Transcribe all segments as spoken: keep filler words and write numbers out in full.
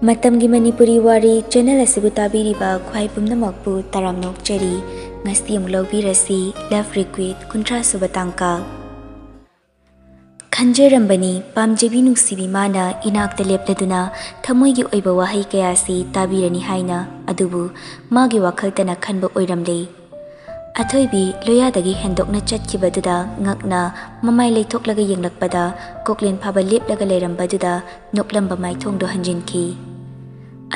ꯃꯇꯝꯒꯤ ꯃꯅꯤꯄꯨꯔꯤ ꯋꯥꯔꯤ ꯆꯦꯅꯦꯜ ꯑꯁꯤꯕꯨ ꯇꯥꯕꯤꯔꯤꯕ ꯈ꯭ꯋꯥꯏ ꯄꯨꯝꯅꯃꯛꯄꯨ ꯇꯔꯥꯝꯅ ꯑꯣꯛꯆꯔꯤ꯫ ꯉꯁꯤ ꯑꯃꯨꯛ ꯂꯧꯕꯤꯔꯁꯤ Love Request ꯀꯨꯟꯊ꯭ꯔꯥ ꯁꯨꯕ ꯇꯥꯡꯀꯛ꯫ ꯈꯟꯖꯔꯝꯕꯅꯤ ꯄꯥꯝꯖꯕꯤ ꯅꯨꯡꯁꯤꯕꯤ ꯃꯥꯅ ꯏꯅꯥꯛꯇ ꯂꯦꯞꯂꯗꯨꯅ ꯊꯃꯣꯏꯒꯤ ꯑꯣꯏꯕ ꯋꯥꯍꯩ ꯀꯌꯥꯁꯤ ꯇꯥꯕꯤꯔꯅꯤ ꯍꯥꯏꯅ, ꯑꯗꯨꯕꯨ ꯃꯥꯒꯤ ꯋꯥꯈꯜꯇꯅ ꯈꯟꯕ ꯑꯣꯏꯔꯝꯂꯦ꯫ ꯑꯊꯣꯏꯕꯤ ꯂꯣꯌꯥꯗꯒꯤ ꯍꯦꯟꯗꯣꯛꯅ ꯆꯠꯈꯤꯕꯗꯨꯗ ꯉꯛꯅ ꯃꯃꯥꯏ ꯂꯩꯊꯣꯛꯂꯒ ꯌꯦꯡꯂꯛꯄꯗ ꯀꯣꯛꯂꯦꯟ ꯐꯥꯕ ꯂꯦꯞꯂꯒ ꯂꯩꯔꯝꯕꯗꯨꯗ ꯅꯣꯛꯂꯝꯕ ꯃꯥꯏꯊꯣꯡꯗꯣ ꯍꯟꯖꯤꯟꯈꯤ꯫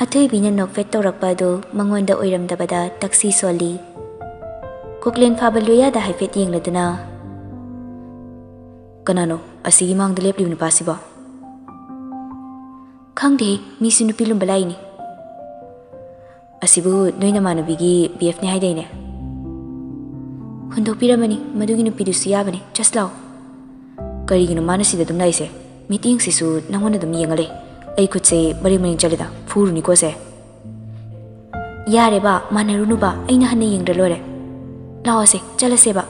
ꯑꯊꯣꯏꯕꯤꯅ ꯅꯣꯛꯐꯦꯠ ꯇꯧꯔꯛꯄ ꯑꯗꯨ ꯃꯉꯣꯟꯗ ꯑꯣꯏꯔꯝꯗꯕꯗ ꯇꯛꯁꯤ ꯁꯣꯜꯂꯤ꯫ ꯀꯣꯛꯂꯦꯟ ꯐꯥꯕ ꯂꯣꯌꯥꯗ ꯍꯥꯏꯐꯦꯠ ꯌꯦꯡꯂꯗꯨꯅ, "ꯀꯅꯥꯅꯣ ꯑꯁꯤꯒꯤ ꯃꯥꯡꯗ ꯂꯦꯞꯂꯤꯕ ꯅꯨꯄꯥꯁꯤꯕꯣ?" "ꯈꯪꯗꯦꯍꯦ, ꯃꯤꯁꯨ ꯅꯨꯄꯤ ꯂꯨꯝꯕ ꯂꯥꯛꯏꯅꯤ꯫" "ꯑꯁꯤꯕꯨ ꯅꯣꯏ ꯅꯃꯥꯟꯅꯕꯤꯒꯤ ꯕꯤ ꯑꯦꯐꯅꯤ ꯍꯥꯏꯗꯥꯏꯅꯦ?" "ꯍꯨꯟꯗꯣꯛꯄꯤꯔꯝꯃꯅꯤ, ꯃꯗꯨꯒꯤ ꯅꯨꯄꯤꯗꯨꯁꯨ ꯌꯥꯕꯅꯤ꯫ ꯆꯁ ꯂꯥꯎ꯫" "ꯀꯔꯤꯒꯤꯅꯣ ꯃꯥꯅ ꯁꯤꯗ ꯑꯗꯨꯝ ꯂꯥꯛꯏꯁꯦ? ꯃꯤꯠꯌꯦꯡꯁꯤꯁꯨ ꯅꯪꯉꯣꯟꯗ ꯑꯗꯨꯝ ꯌꯦꯡꯉ ꯂꯩ꯫ ꯑꯩ ꯈꯨꯠꯁꯦ ꯃꯔꯦꯡ ꯃꯔꯦꯡ ꯆꯠꯂꯦꯗ, ꯐꯨꯔꯨꯅꯤꯀꯣ ꯁꯦ꯫" "ꯌꯥꯔꯦꯕ, ꯃꯥꯟꯅꯔꯨꯅꯨꯕ, ꯑꯩꯅ ꯍꯟꯅ ꯌꯦꯡꯗ꯭ꯔ ꯂꯣꯏꯔꯦ꯫ ꯂꯥꯛꯑꯣꯁꯦ, ꯆꯠꯂꯁꯦꯕ꯫"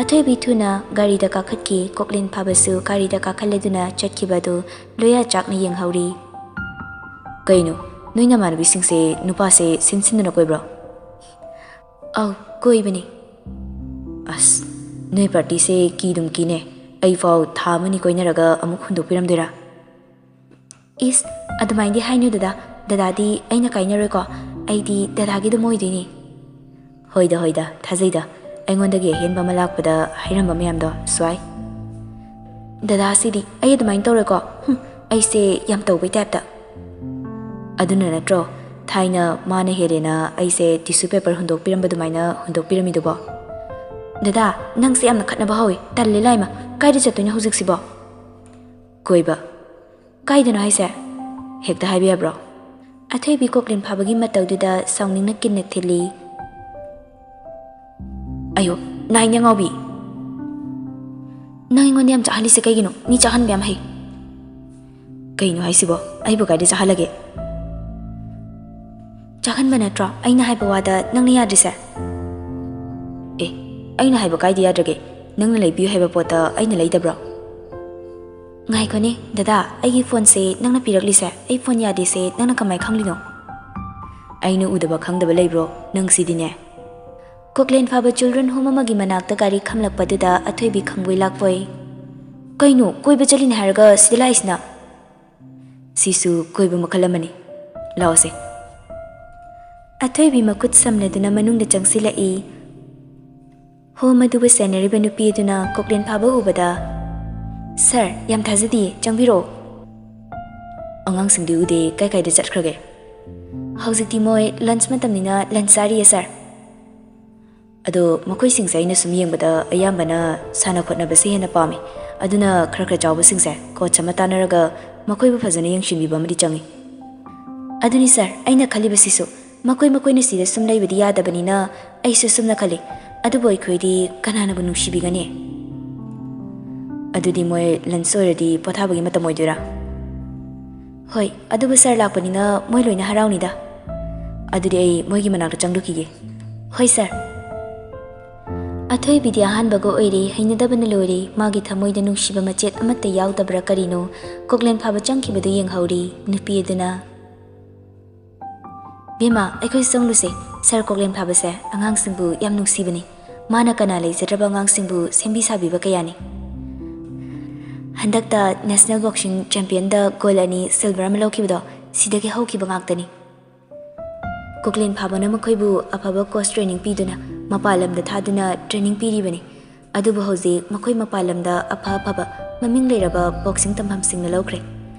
ꯑꯊꯣꯏꯕꯤ ꯊꯨꯅ ꯒꯥꯔꯤꯗ ꯀꯥꯈꯠꯈꯤ꯫ ꯀꯣꯛꯂꯦꯟ ꯐꯥꯕꯁꯨ ꯒꯥꯔꯤꯗ ꯀꯥꯈꯠꯂꯗꯨꯅ ꯆꯠꯈꯤꯕ ꯑꯗꯨ ꯂꯣꯌꯥ ꯆꯥꯛꯅ ꯌꯦꯡꯍꯧꯔꯤ꯫ "ꯀꯩꯅꯣ, ꯅꯣꯏ ꯅꯃꯥꯟꯅꯕꯤꯁꯤꯡꯁꯦ ꯅꯨꯄꯥꯁꯦ ꯁꯤꯟ ꯁꯤꯟꯗꯨꯅ ꯀꯣꯏꯕ꯭ꯔꯣ?" "ꯑꯧ, ꯀꯣꯏꯕꯅꯤ꯫" "ꯑꯁ, ꯅꯣꯏ ꯄꯥꯔꯇꯤꯁꯦ ꯀꯤꯗꯨꯝ ꯀꯤꯅꯦ꯫ ꯑꯩꯐꯥꯎ ꯊꯥ ꯑꯃꯅꯤ ꯀꯣꯏꯅꯔꯒ ꯑꯃꯨꯛ ꯍꯨꯟꯗꯣꯛꯄꯤꯔꯝꯗꯣꯏꯔꯥ?" "ꯏꯁ, ꯑꯗꯨꯃꯥꯏꯅꯗꯤ ꯍꯥꯏꯅꯨ ꯗꯗꯥ꯫ ꯗꯗꯥꯗꯤ ꯑꯩꯅ ꯀꯥꯏꯅꯔꯣꯏꯀꯣ꯫ ꯑꯩꯗꯤ ꯗꯗꯥꯒꯤ ꯑꯗꯨꯝ ꯑꯣꯏꯗꯣꯏꯅꯤ꯫" "ꯍꯣꯏꯗ, ꯍꯣꯏꯗ, ꯊꯥꯖꯩꯗ꯫ ꯑꯩꯉꯣꯟꯗꯒꯤ ꯑꯍꯦꯟꯕ ꯑꯃ ꯂꯥꯛꯄꯗ ꯍꯥꯏꯔꯝꯕ ꯃꯌꯥꯝꯗꯣ ꯁ꯭ꯋꯥꯏ꯫" "ꯗꯗꯥꯁꯤꯗꯤ ꯑꯩ ꯑꯗꯨꯃꯥꯏꯅ ꯇꯧꯔꯣꯏꯀꯣ꯫ ꯍꯨꯝ, ꯑꯩꯁꯦ ꯌꯥꯝ ꯇꯧꯕꯩ ꯇꯥꯏꯞꯇ꯫" "ꯑꯗꯨꯅ ꯅꯠꯇ꯭ꯔꯣ ꯊꯥꯏꯅ ꯃꯥꯅ ꯍꯦꯜꯂꯦꯅ ꯑꯩꯁꯦ ꯇꯤꯁꯨ ꯄꯦꯄꯔ ꯍꯨꯟꯗꯣꯛꯄꯤꯔꯝꯕ ꯑꯗꯨꯃꯥꯏꯅ ꯍꯨꯟꯗꯣꯛꯄꯤꯔꯝꯃꯤꯗꯨꯕꯣ?" "ꯗꯗꯥ, ꯅꯪꯁꯦ ꯌꯥꯝꯅ ꯈꯠꯅꯕ ꯍꯧꯋꯤ꯫ ꯇꯜꯂꯦ ꯂꯥꯏꯃ꯫ ꯀꯥꯏꯗ ꯆꯠꯇꯣꯏꯅꯣ ꯍꯧꯖꯤꯛꯁꯤꯕꯣ?" "ꯀꯣꯏꯕ꯫" "ꯀꯥꯏꯗꯅꯣ ꯍꯥꯏꯁꯦ? ꯍꯦꯛꯇ ꯍꯥꯏꯕ ꯌꯥꯕ꯭ꯔꯣ?" ꯑꯊꯣꯏꯕꯤ ꯀꯣꯛꯂꯦꯟ ꯐꯥꯕꯒꯤ ꯃꯇꯧꯗꯨꯗ ꯁꯥꯎꯅꯤꯡꯅ ꯀꯤꯟꯅ ꯊꯤꯜꯂꯤ꯫ "ꯑꯌꯣ, ꯅꯥꯏꯅꯦ ꯑꯉꯥꯎꯕꯤ꯫ ꯅꯪ ꯑꯩꯉꯣꯟꯗ ꯌꯥꯝ ꯆꯥꯍꯜꯂꯤꯁꯦ ꯀꯩꯒꯤꯅꯣ? ꯃꯤ ꯆꯥꯍꯟꯕ ꯌꯥꯝ ꯍꯩ꯫" "ꯀꯩꯅꯣ ꯍꯥꯏꯁꯤꯕꯣ? ꯑꯩꯕꯨ ꯀꯥꯏꯗ ꯆꯥꯍꯜꯂꯒꯦ?" "ꯆꯥꯍꯟꯕ ꯅꯠꯇ꯭ꯔꯣ ꯑꯩꯅ ꯍꯥꯏꯕ ꯋꯥꯗ ꯅꯪꯅ ꯌꯥꯗ꯭ꯔꯤꯁꯦ?" "ꯑꯦ, ꯑꯩꯅ ꯍꯥꯏꯕ ꯀꯥꯏꯗ ꯌꯥꯗ꯭ꯔꯒꯦ? ꯅꯪꯅ ꯂꯩꯕꯤꯌꯨ ꯍꯥꯏꯕ ꯄꯣꯠꯇ ꯑꯩꯅ ꯂꯩꯗꯕ꯭ꯔꯣ?" ꯉꯥꯏꯈꯣꯅꯦ ꯗꯗꯥ, ꯑꯩꯒꯤ ꯐꯣꯟꯁꯦ ꯅꯪꯅ ꯄꯤꯔꯛꯂꯤꯁꯦ, ꯑꯩ ꯐꯣꯟ ꯌꯥꯗꯦꯁꯦ ꯅꯪꯅ ꯀꯃꯥꯏ ꯈꯪꯂꯤꯅꯣ? ꯑꯩꯅ ꯎꯗꯕ ꯈꯪꯗꯕ ꯂꯩꯕ꯭ꯔꯣ ꯅꯪꯁꯤꯗꯤꯅꯦ? ꯀꯣꯛꯂꯦꯟ ꯐꯥꯕ ꯆꯤꯜꯗ꯭ꯔꯦꯟ ꯍꯣꯝ ꯑꯃꯒꯤ ꯃꯅꯥꯛꯇ ꯒꯥꯔꯤ ꯈꯥꯝꯂꯛꯄꯗꯨꯗ ꯑꯊꯣꯏꯕꯤ ꯈꯪꯕꯣꯏ ꯂꯥꯛꯄꯣꯏ꯫ ꯀꯩꯅꯣ, ꯀꯣꯏꯕ ꯆꯠꯂꯤꯅꯦ ꯍꯥꯏꯔꯒ ꯁꯤꯗ ꯂꯥꯛꯏꯁꯤꯅ? ꯁꯤꯁꯨ ꯀꯣꯏꯕ ꯃꯈꯜ ꯑꯃꯅꯤ꯫ ꯂꯥꯛꯑꯣꯁꯦ꯫ ꯑꯊꯣꯏꯕꯤ ꯃꯈꯨꯠ ꯁꯝꯅꯗꯨꯅ ꯃꯅꯨꯡꯗ ꯆꯪꯁꯤꯜꯂꯛꯏ꯫ ꯍꯣꯝ ꯑꯗꯨꯕꯨ ꯁꯦꯟꯅꯔꯤꯕ ꯅꯨꯄꯤ ꯑꯗꯨꯅ ꯀꯣꯛꯂꯦꯟ ꯐꯥꯕ ꯎꯕꯗ, "ꯁꯥꯔ, ꯌꯥꯝ ꯊꯥꯖꯗꯤꯌꯦ, ꯆꯪꯕꯤꯔꯛꯑꯣ꯫" "ꯑꯉꯥꯡꯁꯤꯡꯗꯤ ꯎꯗꯦ, ꯀꯥꯏ ꯀꯥꯏꯗ ꯆꯠꯈ꯭ꯔꯒꯦ?" "ꯍꯧꯖꯤꯛꯇꯤ ꯃꯣꯏ ꯂꯟꯆ ꯃꯇꯝꯅꯤꯅ ꯂꯟꯆ ꯆꯥꯔꯤꯌꯦ ꯁꯥꯔ꯫" "ꯑꯗꯣ ꯃꯈꯣꯏꯁꯤꯡꯁꯦ ꯑꯩꯅ ꯁꯨꯝ ꯌꯦꯡꯕꯗ ꯑꯌꯥꯝꯕꯅ ꯁꯥꯟꯅ ꯈꯣꯠꯅꯕꯁꯦ ꯍꯦꯟꯅ ꯄꯥꯝꯃꯤ꯫ ꯑꯗꯨꯅ ꯈꯔ ꯈꯔ ꯆꯥꯎꯕꯁꯤꯡꯁꯦ ꯀꯣꯆ ꯑꯃ ꯇꯥꯟꯅꯔꯒ ꯃꯈꯣꯏꯕꯨ ꯐꯖꯅ ꯌꯦꯡꯁꯤꯟꯕꯤꯕ ꯑꯃꯗꯤ ꯆꯪꯉꯤ꯫" "ꯑꯗꯨꯅꯤ ꯁꯥꯔ, ꯑꯩꯅ ꯈꯜꯂꯤꯕꯁꯤꯁꯨ꯫ ꯃꯈꯣꯏ ꯃꯈꯣꯏꯅ ꯁꯤꯗ ꯁꯨꯝ ꯂꯩꯕꯗꯤ ꯌꯥꯗꯕꯅꯤꯅ ꯑꯩꯁꯨ ꯁꯨꯝꯅ ꯈꯜꯂꯤ꯫ ꯑꯗꯨꯕꯨ ꯑꯩꯈꯣꯏꯗꯤ ꯀꯅꯥꯅꯕꯨ ꯅꯨꯡꯁꯤꯕꯤꯒꯅꯤ?" "ꯑꯗꯨꯗꯤ ꯃꯣꯏ ꯂꯟꯆ ꯑꯣꯏꯔꯗꯤ ꯄꯣꯊꯥꯕꯒꯤ ꯃꯇꯝ ꯑꯣꯏꯗꯣꯏꯔꯥ?" "ꯍꯣꯏ, ꯑꯗꯨꯕꯨ ꯁꯥꯔ ꯂꯥꯛꯄꯅꯤꯅ ꯃꯣꯏ ꯂꯣꯏꯅ ꯍꯔꯥꯎꯅꯤꯗ꯫" "ꯑꯗꯨꯗꯤ ꯑꯩ ꯃꯣꯏꯒꯤ ꯃꯅꯥꯛꯇ ꯆꯪꯂꯨꯈꯤꯒꯦ꯫" "ꯍꯣꯏ ꯁꯥꯔ꯫" ꯑꯊꯣꯏꯕꯤꯗꯤ ꯑꯍꯥꯟꯕꯒ ꯑꯣꯏꯔꯦ, ꯍꯩꯅꯗꯕꯅ ꯂꯣꯏꯔꯦ꯫ ꯃꯥꯒꯤ ꯊꯃꯣꯏꯗ ꯅꯨꯡꯁꯤꯕ ꯃꯆꯦꯠ ꯑꯃꯠꯇ ꯌꯥꯎꯗꯕ꯭ꯔꯥ ꯀꯔꯤꯅꯣ, ꯀꯣꯛꯂꯦꯟ ꯐꯥꯕ ꯆꯪꯈꯤꯕꯗꯨ ꯌꯦꯡꯍꯧꯔꯤ ꯅꯨꯄꯤ ꯑꯗꯨꯅ꯫ "ꯕꯦꯝꯃ, ꯑꯩꯈꯣꯏ ꯆꯪꯂꯨꯁꯦ꯫ ꯁꯥꯔ ꯀꯣꯛꯂꯦꯟ ꯐꯥꯕꯁꯦ ꯑꯉꯥꯡꯁꯤꯡꯕꯨ ꯌꯥꯝ ꯅꯨꯡꯁꯤꯕꯅꯤ꯫ ꯃꯥꯅ ꯀꯅꯥ ꯂꯩꯖꯗ꯭ꯔꯕ ꯑꯉꯥꯡꯁꯤꯡꯕꯨ ꯁꯦꯝꯕꯤ ꯁꯥꯕꯤꯕ ꯀꯌꯥꯅꯤ꯫ ꯍꯟꯗꯛꯇ ꯅꯦꯁꯅꯦꯜ ꯕꯣꯛꯁꯤꯡ ꯆꯦꯝꯄꯤꯌꯟꯗ ꯒꯣꯜ ꯑꯅꯤ ꯁꯤꯜꯚꯔ ꯑꯃ ꯂꯧꯈꯤꯕꯗꯣ ꯁꯤꯗꯒꯤ ꯍꯧꯈꯤꯕ ꯉꯥꯛꯇꯅꯤ꯫" ꯀꯣꯛꯂꯦꯟ ꯐꯥꯕꯅ ꯃꯈꯣꯏꯕꯨ ꯑꯐꯕ ꯀꯣꯆ ꯇ꯭ꯔꯦꯅꯤꯡ ꯄꯤꯗꯨꯅ ꯃꯄꯥꯟ ꯂꯝꯗ ꯊꯥꯗꯨꯅ ꯇ꯭ꯔꯦꯅꯤꯡ ꯄꯤꯔꯤꯕꯅꯤ꯫ ꯑꯗꯨꯕꯨ ꯍꯧꯖꯤꯛ ꯃꯈꯣꯏ ꯃꯄꯥꯟ ꯂꯝꯗ ꯑꯐ ꯑꯐꯕ ꯃꯃꯤꯡ ꯂꯩꯔꯕ ꯕꯣꯛꯁꯤꯡ ꯇꯝꯐꯝꯁꯤꯡꯅ ꯂꯧꯈ꯭ꯔꯦ꯫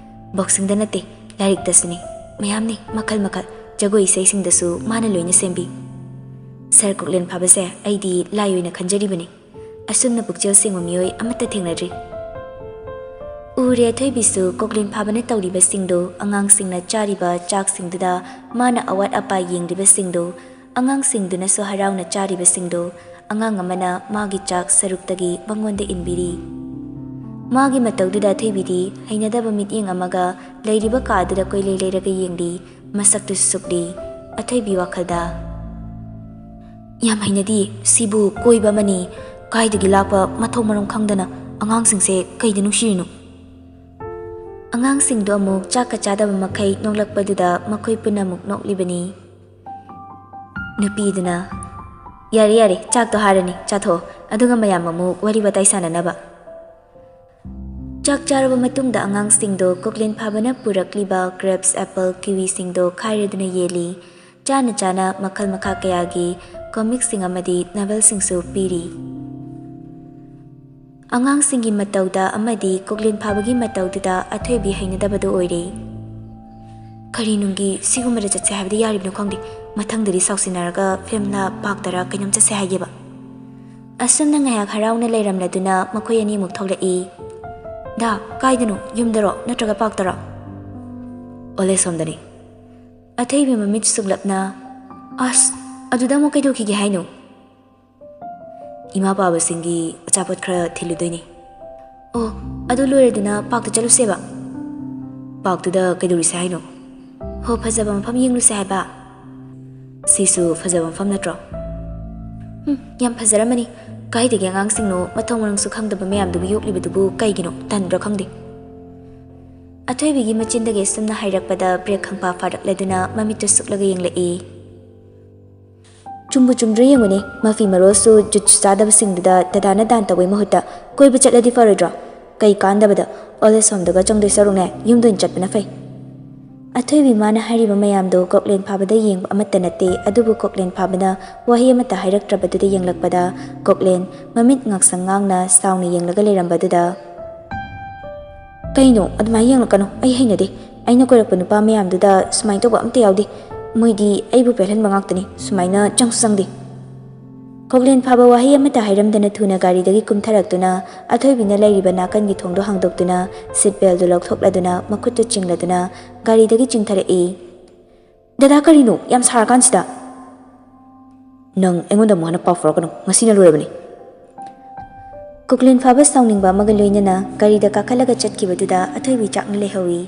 ꯕꯣꯛꯁꯤꯡꯗ ꯅꯠꯇꯦ, ꯂꯥꯏꯔꯤꯛꯇꯁꯨꯅꯤ꯫ ꯃꯌꯥꯝꯅꯤ, ꯃꯈꯜ ꯃꯈꯜ꯫ ꯖꯒꯣꯏ ꯏꯁꯩꯁꯤꯡꯗꯁꯨ ꯃꯥꯅ ꯂꯣꯏꯅ ꯁꯦꯝꯕꯤ꯫ ꯁꯥꯔ ꯀꯣꯛꯂꯦꯟ ꯐꯥꯕꯁꯦ ꯑꯩꯗꯤ ꯂꯥꯏ ꯑꯣꯏꯅ ꯈꯟꯖꯔꯤꯕꯅꯤ꯫ ꯑꯁꯨꯝꯅ ꯄꯨꯛꯆꯦꯜ ꯁꯦꯡꯕ ꯃꯤꯑꯣꯏ ꯑꯃꯠꯇ ꯊꯦꯡꯅꯗ꯭ꯔꯤ꯫ ꯎꯔꯦ ꯑꯊꯣꯏꯕꯤꯁꯨ ꯀꯣꯛꯂꯦꯟ ꯐꯥꯕꯅ ꯇꯧꯔꯤꯕꯁꯤꯡꯗꯨ, ꯑꯉꯥꯡꯁꯤꯡꯅ ꯆꯥꯔꯤꯕ ꯆꯥꯛꯁꯤꯡꯗꯨꯗ ꯃꯥꯅ ꯑꯋꯥꯠ ꯑꯄꯥ ꯌꯦꯡꯂꯤꯕꯁꯤꯡꯗꯨ, ꯑꯉꯥꯡꯁꯤꯡꯗꯨꯅꯁꯨ ꯍꯔꯥꯎꯅ ꯆꯥꯔꯤꯕꯁꯤꯡꯗꯨ꯫ ꯑꯉꯥꯡ ꯑꯃꯅ ꯃꯥꯒꯤ ꯆꯥꯛ ꯁꯔꯨꯛꯇꯒꯤ ꯃꯉꯣꯟꯗ ꯏꯟꯕꯤꯔꯤ꯫ ꯃꯥꯒꯤ ꯃꯇꯧꯗꯨꯗ ꯑꯊꯣꯏꯕꯤꯗꯤ ꯍꯩꯅꯗꯕ ꯃꯤꯠꯌꯦꯡ ꯑꯃꯒ ꯂꯩꯔꯤꯕ ꯀꯥ ꯑꯗꯨꯗ ꯀꯣꯏꯂꯩ ꯂꯩꯔꯒ ꯌꯦꯡꯂꯤ꯫ ꯃꯁꯛꯇꯨꯁꯨ ꯁꯨꯛꯂꯤ꯫ ꯑꯊꯣꯏꯕꯤ ꯋꯥꯈꯜꯗ, "ꯌꯥꯝ ꯍꯩꯅꯗꯤꯌꯦ, ꯁꯤꯕꯨ ꯀꯣꯏꯕ ꯑꯃꯅꯤ꯫ ꯀꯥꯏꯗꯒꯤ ꯂꯥꯛꯄ ꯃꯊꯣꯡ ꯃꯔꯝ ꯈꯪꯗꯅ ꯑꯉꯥꯡꯁꯤꯡꯁꯦ ꯀꯩꯗ ꯅꯨꯡꯁꯤꯔꯤꯅꯣ?" ꯑꯉꯥꯡꯁꯤꯡꯗꯣ ꯑꯃꯨꯛ ꯆꯥꯛꯀ ꯆꯥꯗꯕ ꯃꯈꯩ ꯅꯣꯛꯂꯛꯄꯗꯨꯗ ꯃꯈꯣꯏ ꯄꯨꯟꯅ ꯑꯃꯨꯛ ꯅꯣꯛꯂꯤꯕꯅꯤ꯫ ꯅꯨꯄꯤꯗꯨꯅ, "ꯌꯥꯔꯦ, ꯌꯥꯔꯦ, ꯆꯥꯛꯇꯣ ꯍꯥꯔꯅꯤ, ꯆꯥꯊꯣꯛꯑꯣ, ꯑꯗꯨꯒ ꯃꯌꯥꯝ ꯑꯃꯨꯛ ꯋꯥꯔꯤ ꯋꯥꯇꯥꯏ ꯁꯥꯟꯅꯅꯕ"꯫ ꯆꯥꯛ ꯆꯥꯔꯕ ꯃꯇꯨꯡꯗ ꯑꯉꯥꯡꯁꯤꯡꯗꯣ ꯀꯣꯛꯂꯦꯟ ꯐꯥꯕꯅ ꯄꯨꯔꯛꯂꯤꯕ grapes, apple, kiwiꯁꯤꯡꯗꯣ ꯈꯥꯏꯔꯗꯨꯅ ꯌꯦꯜꯂꯤ꯫ ꯆꯥꯅ ꯆꯥꯅ ꯃꯈꯜ ꯃꯈꯥ ꯀꯌꯥꯒꯤ comicꯁꯤꯡ ꯑꯃꯗꯤ novelꯁꯤꯡꯁꯨ ꯄꯤꯔꯤ꯫ ꯑꯉꯥꯡꯁꯤꯡꯒꯤ ꯃꯇꯧꯗ ꯑꯃꯗꯤ ꯀꯣꯛꯂꯦꯟ ꯐꯥꯕꯒꯤ ꯃꯇꯧꯗꯨꯗ ꯑꯊꯣꯏꯕꯤ ꯍꯩꯅꯗꯕꯗꯨ ꯑꯣꯏꯔꯦ꯫ ꯀꯔꯤ ꯅꯨꯡꯒꯤ ꯁꯤꯒꯨꯝꯕꯗ ꯆꯠꯁꯦ ꯍꯥꯏꯕꯗꯤ ꯌꯥꯔꯤꯕꯅꯣ ꯈꯪꯗꯦ꯫ ꯃꯊꯪꯗꯗꯤ ꯁꯥꯎꯁꯤꯟꯅꯔꯒ ꯐꯤꯂꯝꯂ ꯄꯥꯔꯛꯇꯔ ꯀꯩꯅꯣꯝ ꯆꯠꯁꯦ ꯍꯥꯏꯒꯦꯕ꯫ ꯑꯁꯨꯝꯅ ꯉꯥꯏꯍꯥꯛ ꯍꯔꯥꯎꯅ ꯂꯩꯔꯝꯂꯗꯨꯅ ꯃꯈꯣꯏ ꯑꯅꯤꯃꯨꯛ ꯊꯣꯛꯂꯛꯏ꯫ "ꯗꯥ, ꯀꯥꯏꯗꯅꯣ? ꯌꯨꯝꯗꯔꯣ? ꯅꯠꯇ꯭ꯔꯒ ꯄꯥꯔꯛꯇꯔꯣ?" "Old age ꯍꯣꯝꯗꯅꯤ"꯫ ꯑꯊꯣꯏꯕꯤ ꯃꯃꯤꯠ ꯁꯨꯛꯂꯞꯅ, "ꯑꯁ, ꯑꯗꯨꯗ ꯑꯃꯨꯛ ꯀꯩꯗꯧꯈꯤꯒꯦ ꯍꯥꯏꯅꯣ?" "ꯏꯃꯥ ꯄꯥꯕꯁꯤꯡꯒꯤ ꯑꯆꯥꯄꯣꯠ ꯈꯔ ꯊꯤꯜꯂꯨꯗꯣꯏꯅꯤ"꯫ "ꯑꯣ, ꯑꯗꯨ ꯂꯣꯏꯔꯗꯨꯅ ꯄꯥꯔꯛꯇ ꯆꯠꯂꯨꯁꯦꯕ"꯫ "ꯄꯥꯔꯛꯇꯨꯗ ꯀꯩꯗꯧꯔꯨꯁꯦ ꯍꯥꯏꯅꯣ?" "ꯍꯣ, ꯐꯖꯕ ꯃꯐꯝ ꯌꯦꯡꯂꯨꯁꯦ ꯍꯥꯏꯕ"꯫ "ꯁꯤꯁꯨ ꯐꯖꯕ ꯃꯐꯝ ꯅꯠꯇ꯭ꯔꯣ?" "ꯎꯝ, ꯌꯥꯝ ꯐꯖꯔꯝꯃꯅꯤ꯫ ꯀꯥꯏꯗꯒꯤ ꯑꯉꯥꯡꯁꯤꯡꯅꯣ, ꯃꯊꯣꯡ ꯃꯔꯝꯁꯨ ꯈꯪꯗꯕ ꯃꯌꯥꯝꯗꯨꯕꯨ ꯌꯣꯛꯂꯤꯕꯗꯨꯕꯨ ꯀꯩꯒꯤꯅꯣ? ꯇꯟꯗ꯭ꯔꯥ ꯈꯪꯗꯦ"꯫ ꯑꯊꯣꯏꯕꯤꯒꯤ ꯃꯆꯤꯟꯗꯒꯤ ꯑꯁꯨꯝꯅ ꯍꯥꯏꯔꯛꯄꯗ ꯕ꯭ꯔꯦꯛ ꯈꯪꯐꯥ ꯐꯥꯔꯛꯂꯗꯨꯅ ꯃꯃꯤꯠꯇꯨ ꯁꯨꯛꯂꯒ ꯌꯦꯡꯂꯛꯏ꯫ "ꯆꯨꯝꯕꯨ ꯆꯨꯝꯗ꯭ꯔꯥ ꯌꯦꯡꯉꯨꯅꯦ, ꯃꯐꯤ ꯃꯔꯣꯜꯁꯨ ꯖꯨꯠꯁꯨ ꯆꯥꯗꯕꯁꯤꯡꯗꯨꯗ ꯗꯗꯥꯅ ꯗꯥꯟ ꯇꯧꯕꯩ ꯃꯍꯨꯠꯇ ꯀꯣꯏꯕ ꯆꯠꯂꯗꯤ ꯐꯔꯣꯏꯗ꯭ꯔꯣ? ꯀꯩ ꯀꯥꯟꯗꯕꯗ ꯑꯣꯜ ꯑꯦꯖ ꯍꯣꯝꯗꯒ ꯆꯪꯗꯣꯏ ꯁꯔꯨꯛꯅꯦ, ꯌꯨꯝꯗ ꯑꯣꯏꯅ ꯆꯠꯄꯅ ꯐꯩ"꯫ ꯑꯊꯣꯏꯕꯤ ꯃꯥꯅ ꯍꯥꯏꯔꯤꯕ ꯃꯌꯥꯝꯗꯣ ꯀꯣꯛꯂꯦꯟ ꯐꯥꯕꯗ ꯌꯦꯡꯕ ꯑꯃꯠꯇ ꯅꯠꯇꯦ, ꯑꯗꯨꯕꯨ ꯀꯣꯛꯂꯦꯟ ꯐꯥꯕꯅ ꯋꯥꯍꯩ ꯑꯃꯠꯇ ꯍꯥꯏꯔꯛꯇ꯭ꯔꯕꯗꯨꯗ ꯌꯦꯡꯂꯛꯄꯗ ꯀꯣꯛꯂꯦꯟ ꯃꯃꯤꯠ ꯉꯥꯛꯁꯪ ꯉꯥꯡꯅ ꯁꯥꯎꯅ ꯌꯦꯡꯂꯒ ꯂꯩꯔꯝꯕꯗꯨꯗ, "ꯀꯩꯅꯣ? ꯑꯗꯨꯃꯥꯏꯅ ꯌꯦꯡꯂꯛꯀꯅꯨ, ꯑꯩ ꯍꯩꯅꯗꯦ꯫ ꯑꯩꯅ ꯀꯣꯏꯔꯛꯄ ꯅꯨꯄꯥ ꯃꯌꯥꯝꯗꯨꯗ ꯁꯨꯃꯥꯏꯅ ꯇꯧꯕ ꯑꯝꯇ ꯌꯥꯎꯗꯦ꯫ ꯃꯣꯏꯗꯤ ꯑꯩꯕꯨ ꯄꯦꯜꯍꯟꯕ ꯉꯥꯛꯇꯅꯤ, ꯁꯨꯃꯥꯏꯅ ꯆꯪꯁꯨ ꯆꯪꯗꯦ"꯫ ꯀꯣꯛꯂꯦꯟ ꯐꯥꯕ ꯋꯥꯍꯩ ꯑꯃꯠꯇ ꯍꯥꯏꯔꯝꯗꯅ ꯊꯨꯅ ꯒꯥꯔꯤꯗꯒꯤ ꯀꯨꯝꯊꯔꯛꯇꯨꯅ ꯑꯊꯣꯏꯕꯤꯅ ꯂꯩꯔꯤꯕ ꯅꯥꯀꯟꯒꯤ ꯊꯣꯡꯗꯣ ꯍꯥꯡꯗꯣꯛꯇꯨꯅ ꯁꯤꯠ ꯕꯦꯜꯗꯨ ꯂꯧꯊꯣꯛꯂꯗꯨꯅ ꯃꯈꯨꯠꯇꯨ ꯆꯤꯡꯂꯗꯨꯅ ꯒꯥꯔꯤꯗꯒꯤ ꯆꯤꯡꯊꯔꯛꯏ꯫ "ꯗꯗꯥ, ꯀꯔꯤꯅꯣ ꯌꯥꯝ ꯁꯥꯔꯀꯥꯟꯁꯤꯗ?" "ꯅꯪ ꯑꯩꯉꯣꯟꯗ ꯑꯃꯨꯛ ꯍꯟꯅ ꯄꯥꯎ ꯐꯥꯎꯔꯛꯀꯅꯨ, ꯉꯁꯤꯅ ꯂꯣꯏꯔꯕꯅꯤ"꯫ ꯀꯣꯛꯂꯦꯟ ꯐꯥꯕ ꯁꯥꯎꯅꯤꯡꯕ ꯑꯃꯒ ꯂꯣꯏꯅꯅ ꯒꯥꯔꯤꯗ ꯀꯥꯈꯠꯂꯒ ꯆꯠꯈꯤꯕꯗꯨꯗ ꯑꯊꯣꯏꯕꯤ ꯆꯥꯛꯅ ꯂꯩꯍꯧꯏ꯫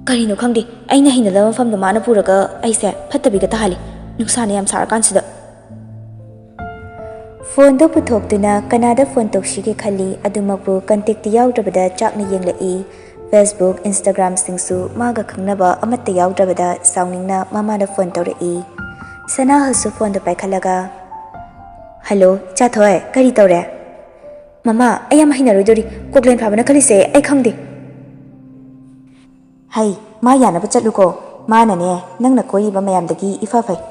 "ꯀꯔꯤꯅꯣ ꯈꯪꯗꯦ, ꯑꯩꯅ ꯍꯩꯅꯗꯕ ꯃꯐꯝꯗ ꯃꯥꯅ ꯄꯨꯔꯒ ꯑꯩꯁꯦ ꯐꯠꯇꯕꯤꯒ ꯇꯥꯍꯜꯂꯤ, ꯅꯨꯡꯁꯥꯅ ꯌꯥꯝ ꯁꯥꯔꯀꯥꯟꯁꯤꯗ"꯫ ꯐꯣꯟꯗꯨ ꯄꯨꯊꯣꯛꯇꯨꯅ ꯀꯅꯥꯗ ꯐꯣꯟ ꯇꯧꯁꯤꯒꯦ ꯈꯜꯂꯤ, ꯑꯗꯨꯃꯛꯄꯨ ꯀꯟꯇꯦꯛꯇꯤ ꯌꯥꯎꯗ꯭ꯔꯕꯗ ꯆꯥꯛꯅ ꯌꯦꯡꯂꯛꯏ꯫ Facebook, Instagram ꯁꯤꯡꯁꯨ ꯃꯥꯒ ꯈꯪꯅꯕ ꯑꯃꯠꯇ ꯌꯥꯎꯗ꯭ꯔꯕꯗ ꯁꯥꯎꯅꯤꯡꯅ ꯃꯃꯥꯗ ꯐꯣꯟ ꯇꯧꯔꯛꯏ꯫ ꯁꯅꯥꯍꯜꯁꯨ ꯐꯣꯟꯗꯨ ꯄꯥꯏꯈꯠꯂꯒ, "ꯍꯜꯂꯣ, ꯏꯆꯥꯊꯣꯏ, ꯀꯔꯤ ꯇꯧꯔꯦ?" "ꯃꯃꯥ, ꯑꯩ ꯌꯥꯝ ꯍꯩꯅꯔꯣꯏꯗꯧꯔꯤ꯫ ꯀꯣꯛꯂꯦꯟ ꯐꯥꯕꯅ ꯈꯜꯂꯤꯁꯦ ꯑꯩ ꯈꯪꯗꯦ꯫" "ꯍꯩ, ꯃꯥ ꯌꯥꯅꯕ ꯆꯠꯂꯨꯀꯣ꯫ ꯃꯥꯅꯅꯦ, ꯅꯪꯅ ꯀꯣꯏꯔꯤꯕ ꯃꯌꯥꯝꯗꯒꯤ ꯏꯐ ꯐꯩ꯫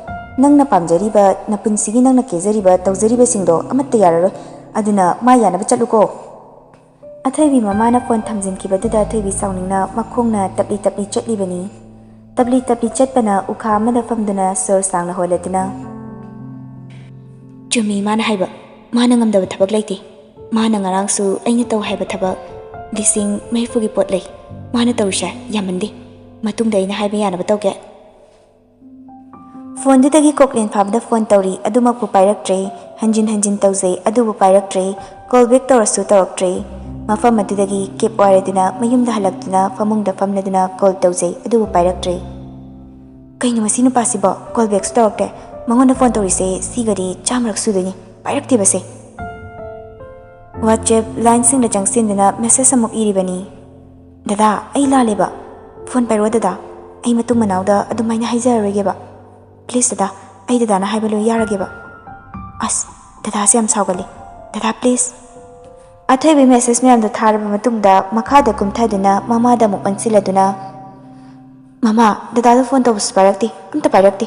ꯅꯪꯅ ꯄꯥꯝꯖꯔꯤꯕ, ꯅꯄꯨꯟꯁꯤꯒꯤ ꯅꯪꯅ ꯀꯦꯖꯔꯤꯕ, ꯇꯧꯖꯔꯤꯕꯁꯤꯡꯗꯣ ꯑꯃꯠꯇ ꯌꯥꯔꯔꯣꯏ꯫ ꯑꯗꯨꯅ ꯃꯥ ꯌꯥꯅꯕ ꯆꯠꯂꯨꯀꯣ꯫" ꯑꯊꯣꯏꯕꯤ ꯃꯃꯥꯅ ꯐꯣꯟ ꯊꯝꯖꯤꯟꯈꯤꯕꯗꯨꯗ ꯑꯊꯣꯏꯕꯤ ꯁꯥꯎꯅꯤꯡꯅ ꯃꯈꯣꯡꯅ ꯇꯞꯂꯤ ꯇꯞꯂꯤ ꯆꯠꯂꯤꯕꯅꯤ꯫ ꯇꯞꯂꯤ ꯇꯞꯂꯤ ꯆꯠꯄꯅ ꯎꯈꯥ ꯑꯃꯗ ꯐꯝꯗꯨꯅ ꯁꯣꯔ ꯁꯥꯡꯅ ꯍꯣꯜꯂꯗꯨꯅ, "ꯆꯨꯝꯃꯤ ꯃꯥꯅ ꯍꯥꯏꯕ, ꯃꯥꯅ ꯉꯝꯗꯕ ꯊꯕꯛ ꯂꯩꯇꯦ꯫ ꯃꯥꯅ ꯉꯔꯥꯡꯁꯨ ꯑꯩꯅ ꯇꯧ ꯍꯥꯏꯕ ꯊꯕꯛ ꯂꯤꯁꯤꯡ ꯃꯔꯤꯐꯨꯒꯤ ꯄꯣꯠ ꯂꯩ꯫ ꯃꯥꯅ ꯇꯧꯔꯤꯁꯦ ꯌꯥꯝꯃꯟꯗꯦ꯫ ꯃꯇꯨꯡꯗ ꯑꯩꯅ ꯍꯥꯏꯕ ꯌꯥꯅꯕ ꯇꯧꯒꯦ꯫" ꯐꯣꯟꯗꯨꯗꯒꯤ ꯀꯣꯛꯂꯦꯟ ꯐꯥꯕꯗ ꯐꯣꯟ ꯇꯧꯔꯤ, ꯑꯗꯨꯃꯛꯄꯨ ꯄꯥꯏꯔꯛꯇ꯭ꯔꯦ꯫ ꯍꯟꯖꯤꯟ ꯍꯟꯖꯤꯟ ꯇꯧꯖꯩ, ꯑꯗꯨꯕꯨ ꯄꯥꯏꯔꯛꯇ꯭ꯔꯦ꯫ ꯀꯣꯜ ꯕꯦꯛ ꯇꯧꯔꯁꯨ ꯇꯧꯔꯛꯇ꯭ꯔꯦ꯫ ꯃꯐꯝ ꯑꯗꯨꯗꯒꯤ ꯀꯦꯞ ꯋꯥꯏꯔꯗꯨꯅ ꯃꯌꯨꯝꯗ ꯍꯜꯂꯛꯇꯨꯅ ꯐꯃꯨꯡꯗ ꯐꯝꯂꯗꯨꯅ ꯀꯣꯜ ꯇꯧꯖꯩ, ꯑꯗꯨꯕꯨ ꯄꯥꯏꯔꯛꯇ꯭ꯔꯦ꯫ "ꯀꯩꯅꯣ ꯃꯁꯤ ꯅꯨꯄꯥꯁꯤꯕꯣ? ꯀꯣꯜ ꯕꯦꯛꯁꯨ ꯇꯧꯔꯛꯇꯦ꯫ ꯃꯉꯣꯟꯗ ꯐꯣꯟ ꯇꯧꯔꯤꯁꯦ ꯁꯤꯒꯗꯤ ꯆꯥꯝꯃꯔꯛ ꯁꯨꯗꯣꯏꯅꯤ, ꯄꯥꯏꯔꯛꯇꯦꯕꯁꯦ꯫" ꯋꯥꯆꯦꯞ ꯂꯥꯏꯟꯁꯤꯡꯗ ꯆꯪꯁꯤꯟꯗꯨꯅ ꯃꯦꯁꯦꯖ ꯑꯃꯨꯛ ꯏꯔꯤꯕꯅꯤ꯫ "ꯗꯗꯥ, ꯑꯩ ꯂꯥꯜꯂꯦꯕ꯫ ꯐꯣꯟ ꯄꯥꯏꯔꯛꯑꯣ ꯗꯗꯥ꯫ ꯑꯩ ꯃꯇꯨꯡ ꯃꯅꯥꯎꯗ ꯑꯗꯨꯃꯥꯏꯅ ꯍꯥꯏꯖꯔꯔꯣꯏꯒꯦꯕ꯫ ꯄ꯭ꯂꯤꯖ ꯗꯗꯥ, ꯑꯩ ꯗꯗꯥꯅ ꯍꯥꯏꯕ ꯂꯣꯏ ꯌꯥꯔꯒꯦꯕ꯫" ꯑꯁ, ꯗꯗꯥꯁꯦ ꯌꯥꯝ ꯁꯥꯎꯒꯜꯂꯤ꯫ ꯗꯗꯥ, ꯄ꯭ꯂꯤꯖ꯫ ꯑꯊꯣꯏꯕꯤ ꯃꯦꯁꯦꯖ ꯃꯌꯥꯝꯗꯣ ꯊꯥꯔꯕ ꯃꯇꯨꯡꯗ ꯃꯈꯥꯗ ꯀꯨꯝꯊꯗꯨꯅ ꯃꯃꯥꯗ ꯑꯃꯨꯛ ꯑꯣꯟꯁꯤꯜꯂꯗꯨꯅ, "ꯃꯃꯥ, ꯗꯗꯥꯗ ꯐꯣꯟ ꯇꯧꯕꯁꯨ ꯄꯥꯏꯔꯛꯇꯦ, ꯑꯝꯇ ꯄꯥꯏꯔꯛꯇꯦ꯫"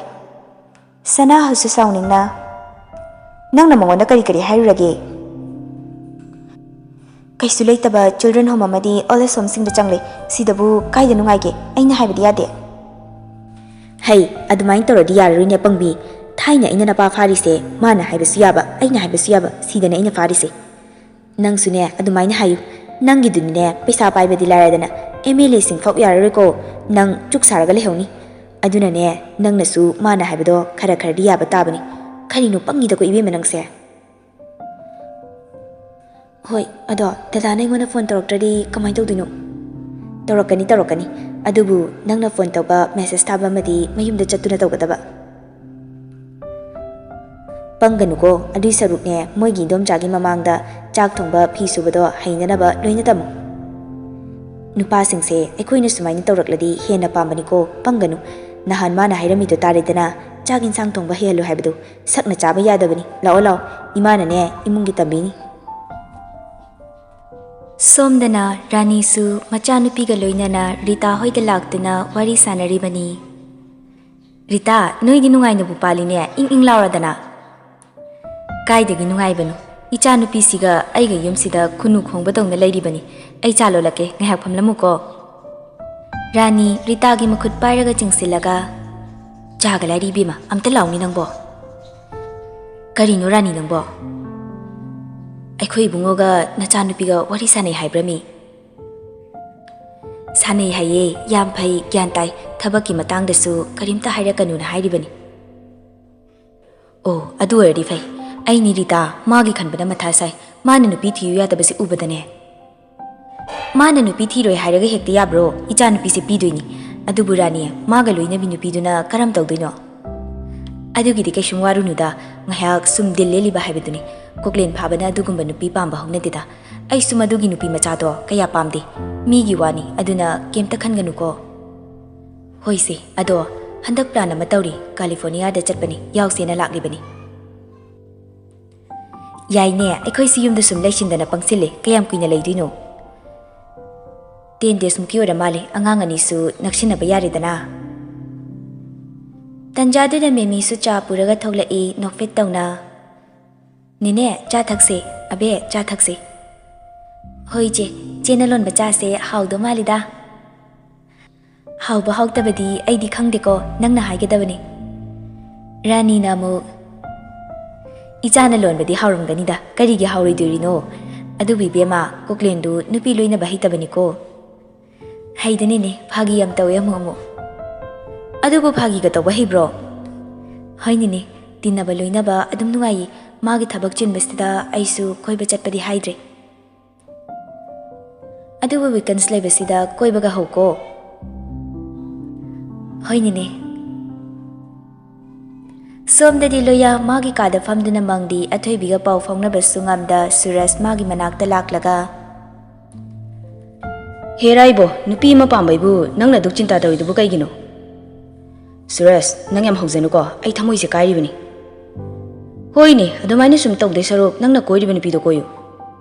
ꯁꯅꯥꯍꯜꯁꯨ ꯁꯥꯎꯅꯤꯡꯅ, "ꯅꯪꯅ ꯃꯉꯣꯟꯗ ꯀꯔꯤ ꯀꯔꯤ ꯍꯥꯏꯔꯨꯔꯒꯦ?" "ꯀꯩꯁꯨ ꯂꯩꯇꯕ ꯆꯤꯜꯗ꯭ꯔꯦꯟ ꯍꯣꯝ ꯑꯃꯗꯤ ꯑꯣꯜ ꯑꯦꯖ ꯍꯣꯝꯁꯤꯡꯗ ꯆꯪꯂꯦ꯫ ꯁꯤꯗꯕꯨ ꯀꯥꯏꯗ ꯅꯨꯡꯉꯥꯏꯒꯦ? ꯑꯩꯅ ꯍꯥꯏꯕꯗꯤ ꯌꯥꯗꯦ꯫" "ꯍꯩ, ꯑꯗꯨꯃꯥꯏꯅ ꯇꯧꯔꯗꯤ ꯌꯥꯔꯔꯣꯏꯅꯦ ꯄꯪꯕꯤ꯫ ꯊꯥꯏꯅ ꯑꯩꯅ ꯅꯄꯥ ꯐꯥꯔꯤꯁꯦ ꯃꯥꯅ ꯍꯥꯏꯕꯁꯨ ꯌꯥꯕ, ꯑꯩꯅ ꯍꯥꯏꯕꯁꯨ ꯌꯥꯕ, ꯁꯤꯗꯅꯦ ꯑꯩꯅ ꯐꯥꯔꯤꯁꯦ꯫" "ꯅꯪꯁꯨꯅꯦ ꯑꯗꯨꯃꯥꯏꯅ ꯍꯥꯏꯌꯨ꯫ ꯅꯪꯒꯤꯗꯨꯅꯤꯅꯦ ꯄꯩꯁꯥ ꯄꯥꯏꯕꯗꯤ ꯂꯥꯏꯔꯗꯅ ꯑꯦꯝ ꯑꯦꯜ ꯑꯦꯁꯤꯡ ꯐꯥꯎ ꯌꯥꯔꯔꯣꯏꯀꯣ꯫ ꯅꯪ ꯆꯨꯛ ꯁꯥꯔꯒ ꯂꯩꯍꯧꯅꯤ꯫ ꯑꯗꯨꯅꯅꯦ ꯅꯪꯅꯁꯨ ꯃꯥꯅ ꯍꯥꯏꯕꯗꯣ ꯈꯔ ꯈꯔꯗꯤ ꯌꯥꯕ ꯇꯥꯕꯅꯤ꯫ ꯀꯔꯤꯅꯣ ꯄꯪꯉꯤꯗꯀꯣ ꯏꯕꯦꯝꯃ ꯅꯪꯁꯦ꯫" "ꯍꯣꯏ, ꯑꯗꯣ ꯗꯗꯥꯅ ꯑꯩꯉꯣꯟꯗ ꯐꯣꯟ ꯇꯧꯔꯛꯇ꯭ꯔꯗꯤ ꯀꯃꯥꯏꯅ ꯇꯧꯗꯣꯏꯅꯣ?" "ꯇꯧꯔꯛꯀꯅꯤ, ꯇꯧꯔꯛꯀꯅꯤ꯫ ꯑꯗꯨꯕꯨ ꯅꯪꯅ ꯐꯣꯟ ꯇꯧꯕ, ꯃꯦꯁꯦꯖ ꯊꯥꯕ ꯑꯃꯗꯤ ꯃꯌꯨꯝꯗ ꯆꯠꯇꯨꯅ ꯇꯧꯒꯗꯕ꯫" ꯄꯪꯒꯅꯨꯀꯣ, ꯑꯗꯨꯏ ꯁꯔꯨꯛꯅꯦ ꯃꯣꯏꯒꯤ ꯏꯗꯣꯝꯆꯥꯒꯤ ꯃꯃꯥꯡꯗ ꯆꯥꯛ ꯊꯣꯡꯕ, ꯐꯤ ꯁꯨꯕꯗꯣ ꯍꯩꯅꯅꯕ ꯂꯣꯏꯅ ꯇꯝꯃꯨ꯫ ꯅꯨꯄꯥꯁꯤꯡꯁꯦ ꯑꯩꯈꯣꯏꯅ ꯁꯨꯃꯥꯏꯅ ꯇꯧꯔꯛꯂꯗꯤ ꯍꯦꯟꯅ ꯄꯥꯝꯕꯅꯤꯀꯣ, ꯄꯪꯒꯅꯨ꯫ ꯅꯍꯥꯟ ꯃꯥꯅ ꯍꯥꯏꯔꯝꯃꯤꯗꯣ ꯇꯥꯔꯦꯗꯅ, ꯆꯥꯛ ꯏꯟꯁꯥꯡ ꯊꯣꯡꯕ ꯍꯩꯍꯜꯂꯨ ꯍꯥꯏꯕꯗꯨ꯫ ꯁꯛꯅ ꯆꯥꯕ ꯌꯥꯗꯕꯅꯤ꯫ ꯂꯥꯛꯑꯣ, ꯂꯥꯛꯑꯣ, ꯏꯃꯥꯅꯅꯦ ꯏꯃꯨꯡꯒꯤ ꯇꯝꯕꯤꯅꯤ꯫ ꯁꯣꯝꯗꯅ ꯔꯥꯅꯤꯁꯨ ꯃꯆꯥꯅꯨꯄꯤꯒ ꯂꯣꯏꯅꯅ ꯔꯤꯇꯥ ꯍꯣꯏꯗ ꯂꯥꯛꯇꯨꯅ ꯋꯥꯔꯤ ꯁꯥꯟꯅꯔꯤꯕꯅꯤ꯫ "ꯔꯤꯇꯥ, ꯅꯣꯏꯗꯤ ꯅꯨꯡꯉꯥꯏꯅꯕꯨ ꯄꯥꯜꯂꯤꯅꯦ, ꯏꯪ ꯏꯪ ꯂꯥꯎꯔꯗꯅ꯫ ꯀꯥꯏꯗꯒꯤ ꯅꯨꯡꯉꯥꯏꯕꯅꯣ? ꯏꯆꯥꯅꯨꯄꯤꯁꯤꯒ ꯑꯩꯒ ꯌꯨꯝꯁꯤꯗ ꯈꯨꯅꯨ ꯈꯣꯡꯕꯗꯧꯅ ꯂꯩꯔꯤꯕꯅꯤ꯫ ꯑꯩ ꯆꯥ ꯂꯣꯜꯂꯛꯀꯦ, ꯉꯥꯏꯍꯥꯛ ꯐꯝꯂꯝꯃꯨꯀꯣ꯫" ꯔꯥꯅꯤ ꯔꯤꯇꯥꯒꯤ ꯃꯈꯨꯠ ꯄꯥꯏꯔꯒ ꯆꯤꯡꯁꯤꯜꯂꯒ, "ꯆꯥꯒ ꯂꯥꯏꯔꯤ ꯏꯕꯦꯝꯃ, ꯑꯝꯇ ꯂꯥꯎꯅꯤ ꯅꯪꯕꯣ꯫" "ꯀꯔꯤꯅꯣ ꯔꯥꯅꯤ ꯅꯪꯕꯣ? ꯑꯩꯈꯣꯏ ꯏꯕꯨꯡꯉꯣꯒ ꯅꯆꯥꯅꯨꯄꯤꯒ ꯋꯥꯔꯤ ꯁꯥꯟꯅꯩ ꯍꯥꯏꯕ꯭ꯔꯃꯤ?" "ꯁꯥꯟꯅꯩ ꯍꯥꯏꯌꯦ, ꯌꯥꯝ ꯐꯩ, ꯒ꯭ꯌꯥꯟ ꯇꯥꯏ, ꯊꯕꯛꯀꯤ ꯃꯇꯥꯡꯗꯁꯨ ꯀꯔꯤꯝꯇ ꯍꯥꯏꯔꯛꯀꯅꯨꯅ ꯍꯥꯏꯔꯤꯕꯅꯤ꯫" "ꯑꯣ, ꯑꯗꯨ ꯑꯣꯏꯔꯗꯤ ꯐꯩ꯫ ꯑꯩꯅꯤ ꯔꯤꯇꯥ, ꯃꯥꯒꯤ ꯈꯟꯕꯗ ꯃꯊꯥ ꯁꯥꯏ꯫ ꯃꯥꯅ ꯅꯨꯄꯤ ꯊꯤꯌꯨ ꯌꯥꯗꯕꯁꯤ ꯎꯕꯗꯅꯦ꯫" "ꯃꯥꯅ ꯅꯨꯄꯤ ꯊꯤꯔꯣꯏ ꯍꯥꯏꯔꯒ ꯍꯦꯛꯇ ꯌꯥꯕ꯭ꯔꯣ? ꯏꯆꯥ ꯅꯨꯄꯤꯁꯦ ꯄꯤꯗꯣꯏꯅꯤ꯫ ꯑꯗꯨꯕꯨ ꯔꯥꯅꯤ, ꯃꯥꯒ ꯂꯣꯏꯅꯕꯤ ꯅꯨꯄꯤꯗꯨꯅ ꯀꯔꯝ ꯇꯧꯗꯣꯏꯅꯣ?" "ꯑꯗꯨꯒꯤꯗꯤ ꯀꯩꯁꯨꯝ ꯋꯥꯔꯨꯅꯨꯗ, ꯉꯥꯏꯍꯥꯛ ꯁꯨꯝ ꯗꯤꯜ ꯂꯦꯜꯂꯤꯕ ꯍꯥꯏꯕꯗꯨꯅꯤ꯫ ꯀꯣꯛꯂꯦꯟ ꯐꯥꯕꯅ ꯑꯗꯨꯒꯨꯝꯕ ꯅꯨꯄꯤ ꯄꯥꯝꯕ ꯍꯧꯅꯗꯦꯗ꯫ ꯑꯩꯁꯨ ꯃꯗꯨꯒꯤ ꯅꯨꯄꯤ ꯃꯆꯥꯗꯣ ꯀꯌꯥ ꯄꯥꯝꯗꯦ꯫ ꯃꯤꯒꯤ ꯋꯥꯅꯤ, ꯑꯗꯨꯅ ꯀꯩꯝꯇ ꯈꯟꯒꯅꯨꯀꯣ꯫" "ꯍꯣꯏꯁꯦ, ꯑꯗꯣ ꯍꯟꯗꯛ ꯄ꯭ꯂꯥꯟ ꯑꯃ ꯇꯧꯔꯤ, ꯀꯥꯂꯤꯐꯣꯔꯅꯤꯌꯥꯗ ꯆꯠꯄꯅꯤ, ꯌꯥꯎꯁꯦꯅ ꯂꯥꯛꯂꯤꯕꯅꯤ꯫" "ꯌꯥꯏꯅꯦ, ꯑꯩꯈꯣꯏꯁꯤ ꯌꯨꯝꯗ ꯁꯨꯝ ꯂꯩꯁꯤꯟꯗꯅ ꯄꯪꯁꯤꯜꯂꯦ, ꯀꯌꯥꯝ ꯀꯨꯏꯅ ꯂꯩꯗꯣꯏꯅꯣ?" "ꯇꯦꯟ ꯗꯦꯖꯃꯨꯛꯀꯤ ꯑꯣꯏꯔ ꯃꯥꯜꯂꯦ, ꯑꯉꯥꯡ ꯑꯅꯤꯁꯨ ꯅꯛꯁꯤꯟꯅꯕ ꯌꯥꯔꯦꯗꯅ꯫" ꯇꯟꯖꯥꯗꯨꯗ ꯃꯦꯃꯤꯁꯨ ꯆꯥ ꯄꯨꯔꯒ ꯊꯣꯛꯂꯛꯏ, ꯅꯣꯛꯐꯦꯠ ꯇꯧꯅ꯫ "ꯅꯦꯅꯦ, ꯆꯥ ꯊꯛꯁꯦ꯫ ꯑꯕꯦ, ꯆꯥ ꯊꯛꯁꯦ꯫" "ꯍꯣꯏ ꯏꯆꯦ, ꯆꯦꯅ ꯂꯣꯟꯕ ꯆꯥꯁꯦ ꯍꯥꯎꯗꯧ ꯃꯥꯜꯂꯤꯗ꯫" "ꯍꯥꯎꯕ ꯍꯥꯎꯇꯕꯗꯤ ꯑꯩꯗꯤ ꯈꯪꯗꯦꯀꯣ, ꯅꯪꯅ ꯍꯥꯏꯒꯗꯕꯅꯤ꯫" ꯔꯥꯅꯤꯅ ꯑꯃꯨꯛ, "ꯏꯆꯥꯅ ꯂꯣꯟꯕꯗꯤ ꯍꯥꯎꯔꯝꯒꯅꯤꯗ, ꯀꯔꯤꯒꯤ ꯍꯥꯎꯔꯣꯏꯗꯣꯔꯤꯅꯣ? ꯑꯗꯨꯕꯨ ꯏꯕꯦꯝꯃ, ꯀꯣꯛꯂꯦꯟꯗꯨ ꯅꯨꯄꯤ ꯂꯣꯏꯅꯕ ꯍꯩꯇꯕꯅꯤꯀꯣ꯫" "ꯍꯩꯗꯅꯤꯅꯦ, ꯐꯥꯒꯤ ꯌꯥꯝ ꯇꯧꯋꯦ ꯑꯃꯨꯛ ꯑꯃꯨꯛ꯫" "ꯑꯗꯨꯕꯨ ꯐꯥꯒꯤꯒ ꯇꯧꯕ ꯍꯩꯕ꯭ꯔꯣ?" "ꯍꯣꯏꯅꯤꯅꯦ, ꯇꯤꯟꯅꯕ ꯂꯣꯏꯅꯕ ꯑꯗꯨꯝ ꯅꯨꯡꯉꯥꯏꯌꯦ꯫ ꯃꯥꯒꯤ ꯊꯕꯛ ꯆꯤꯟꯕꯁꯤꯗ ꯑꯩꯁꯨ ꯀꯣꯏꯕ ꯆꯠꯄꯗꯤ ꯍꯥꯏꯗ꯭ꯔꯦ꯫" "ꯑꯗꯨꯕꯨ ꯋꯤꯀꯦꯟꯁ ꯂꯩꯕꯁꯤꯗ ꯀꯣꯏꯕꯒ ꯍꯧꯀꯣ꯫" "ꯍꯣꯏꯅꯤꯅꯦ꯫" ꯁꯣꯝꯗꯗꯤ ꯂꯣꯌꯥ ꯃꯥꯒꯤ ꯀꯥꯗ ꯐꯝꯗꯨꯅ ꯃꯪꯂꯤ꯫ ꯑꯊꯣꯏꯕꯤꯒ ꯄꯥꯎ ꯐꯥꯎꯅꯕꯁꯨ ꯉꯝꯗ ꯁꯨꯔꯖ ꯃꯥꯒꯤ ꯃꯅꯥꯛꯇ ꯂꯥꯛꯂꯒ, "ꯍꯦꯔꯥ ꯏꯕꯣ, ꯅꯨꯄꯤ ꯑꯃ ꯄꯥꯝꯕꯩꯕꯨ ꯅꯪꯅ ꯑꯗꯨꯛ ꯆꯤꯟꯇꯥ ꯇꯧꯔꯤꯗꯨꯕꯨ ꯀꯩꯒꯤꯅꯣ?" "ꯁꯨꯔꯖ, ꯅꯪ ꯌꯥꯝ ꯍꯧꯖꯅꯨꯀꯣ, ꯑꯩ ꯊꯃꯣꯏꯁꯦ ꯀꯥꯏꯔꯤꯕꯅꯤ꯫" "ꯍꯣꯏꯅꯦ, ꯑꯗꯨꯃꯥꯏꯅ ꯁꯨꯝ ꯇꯧꯗꯣꯏ ꯁꯔꯨꯛ ꯅꯪꯅ ꯀꯣꯏꯔꯤꯕ ꯅꯨꯄꯤꯗꯣ ꯀꯣꯏꯌꯨ꯫"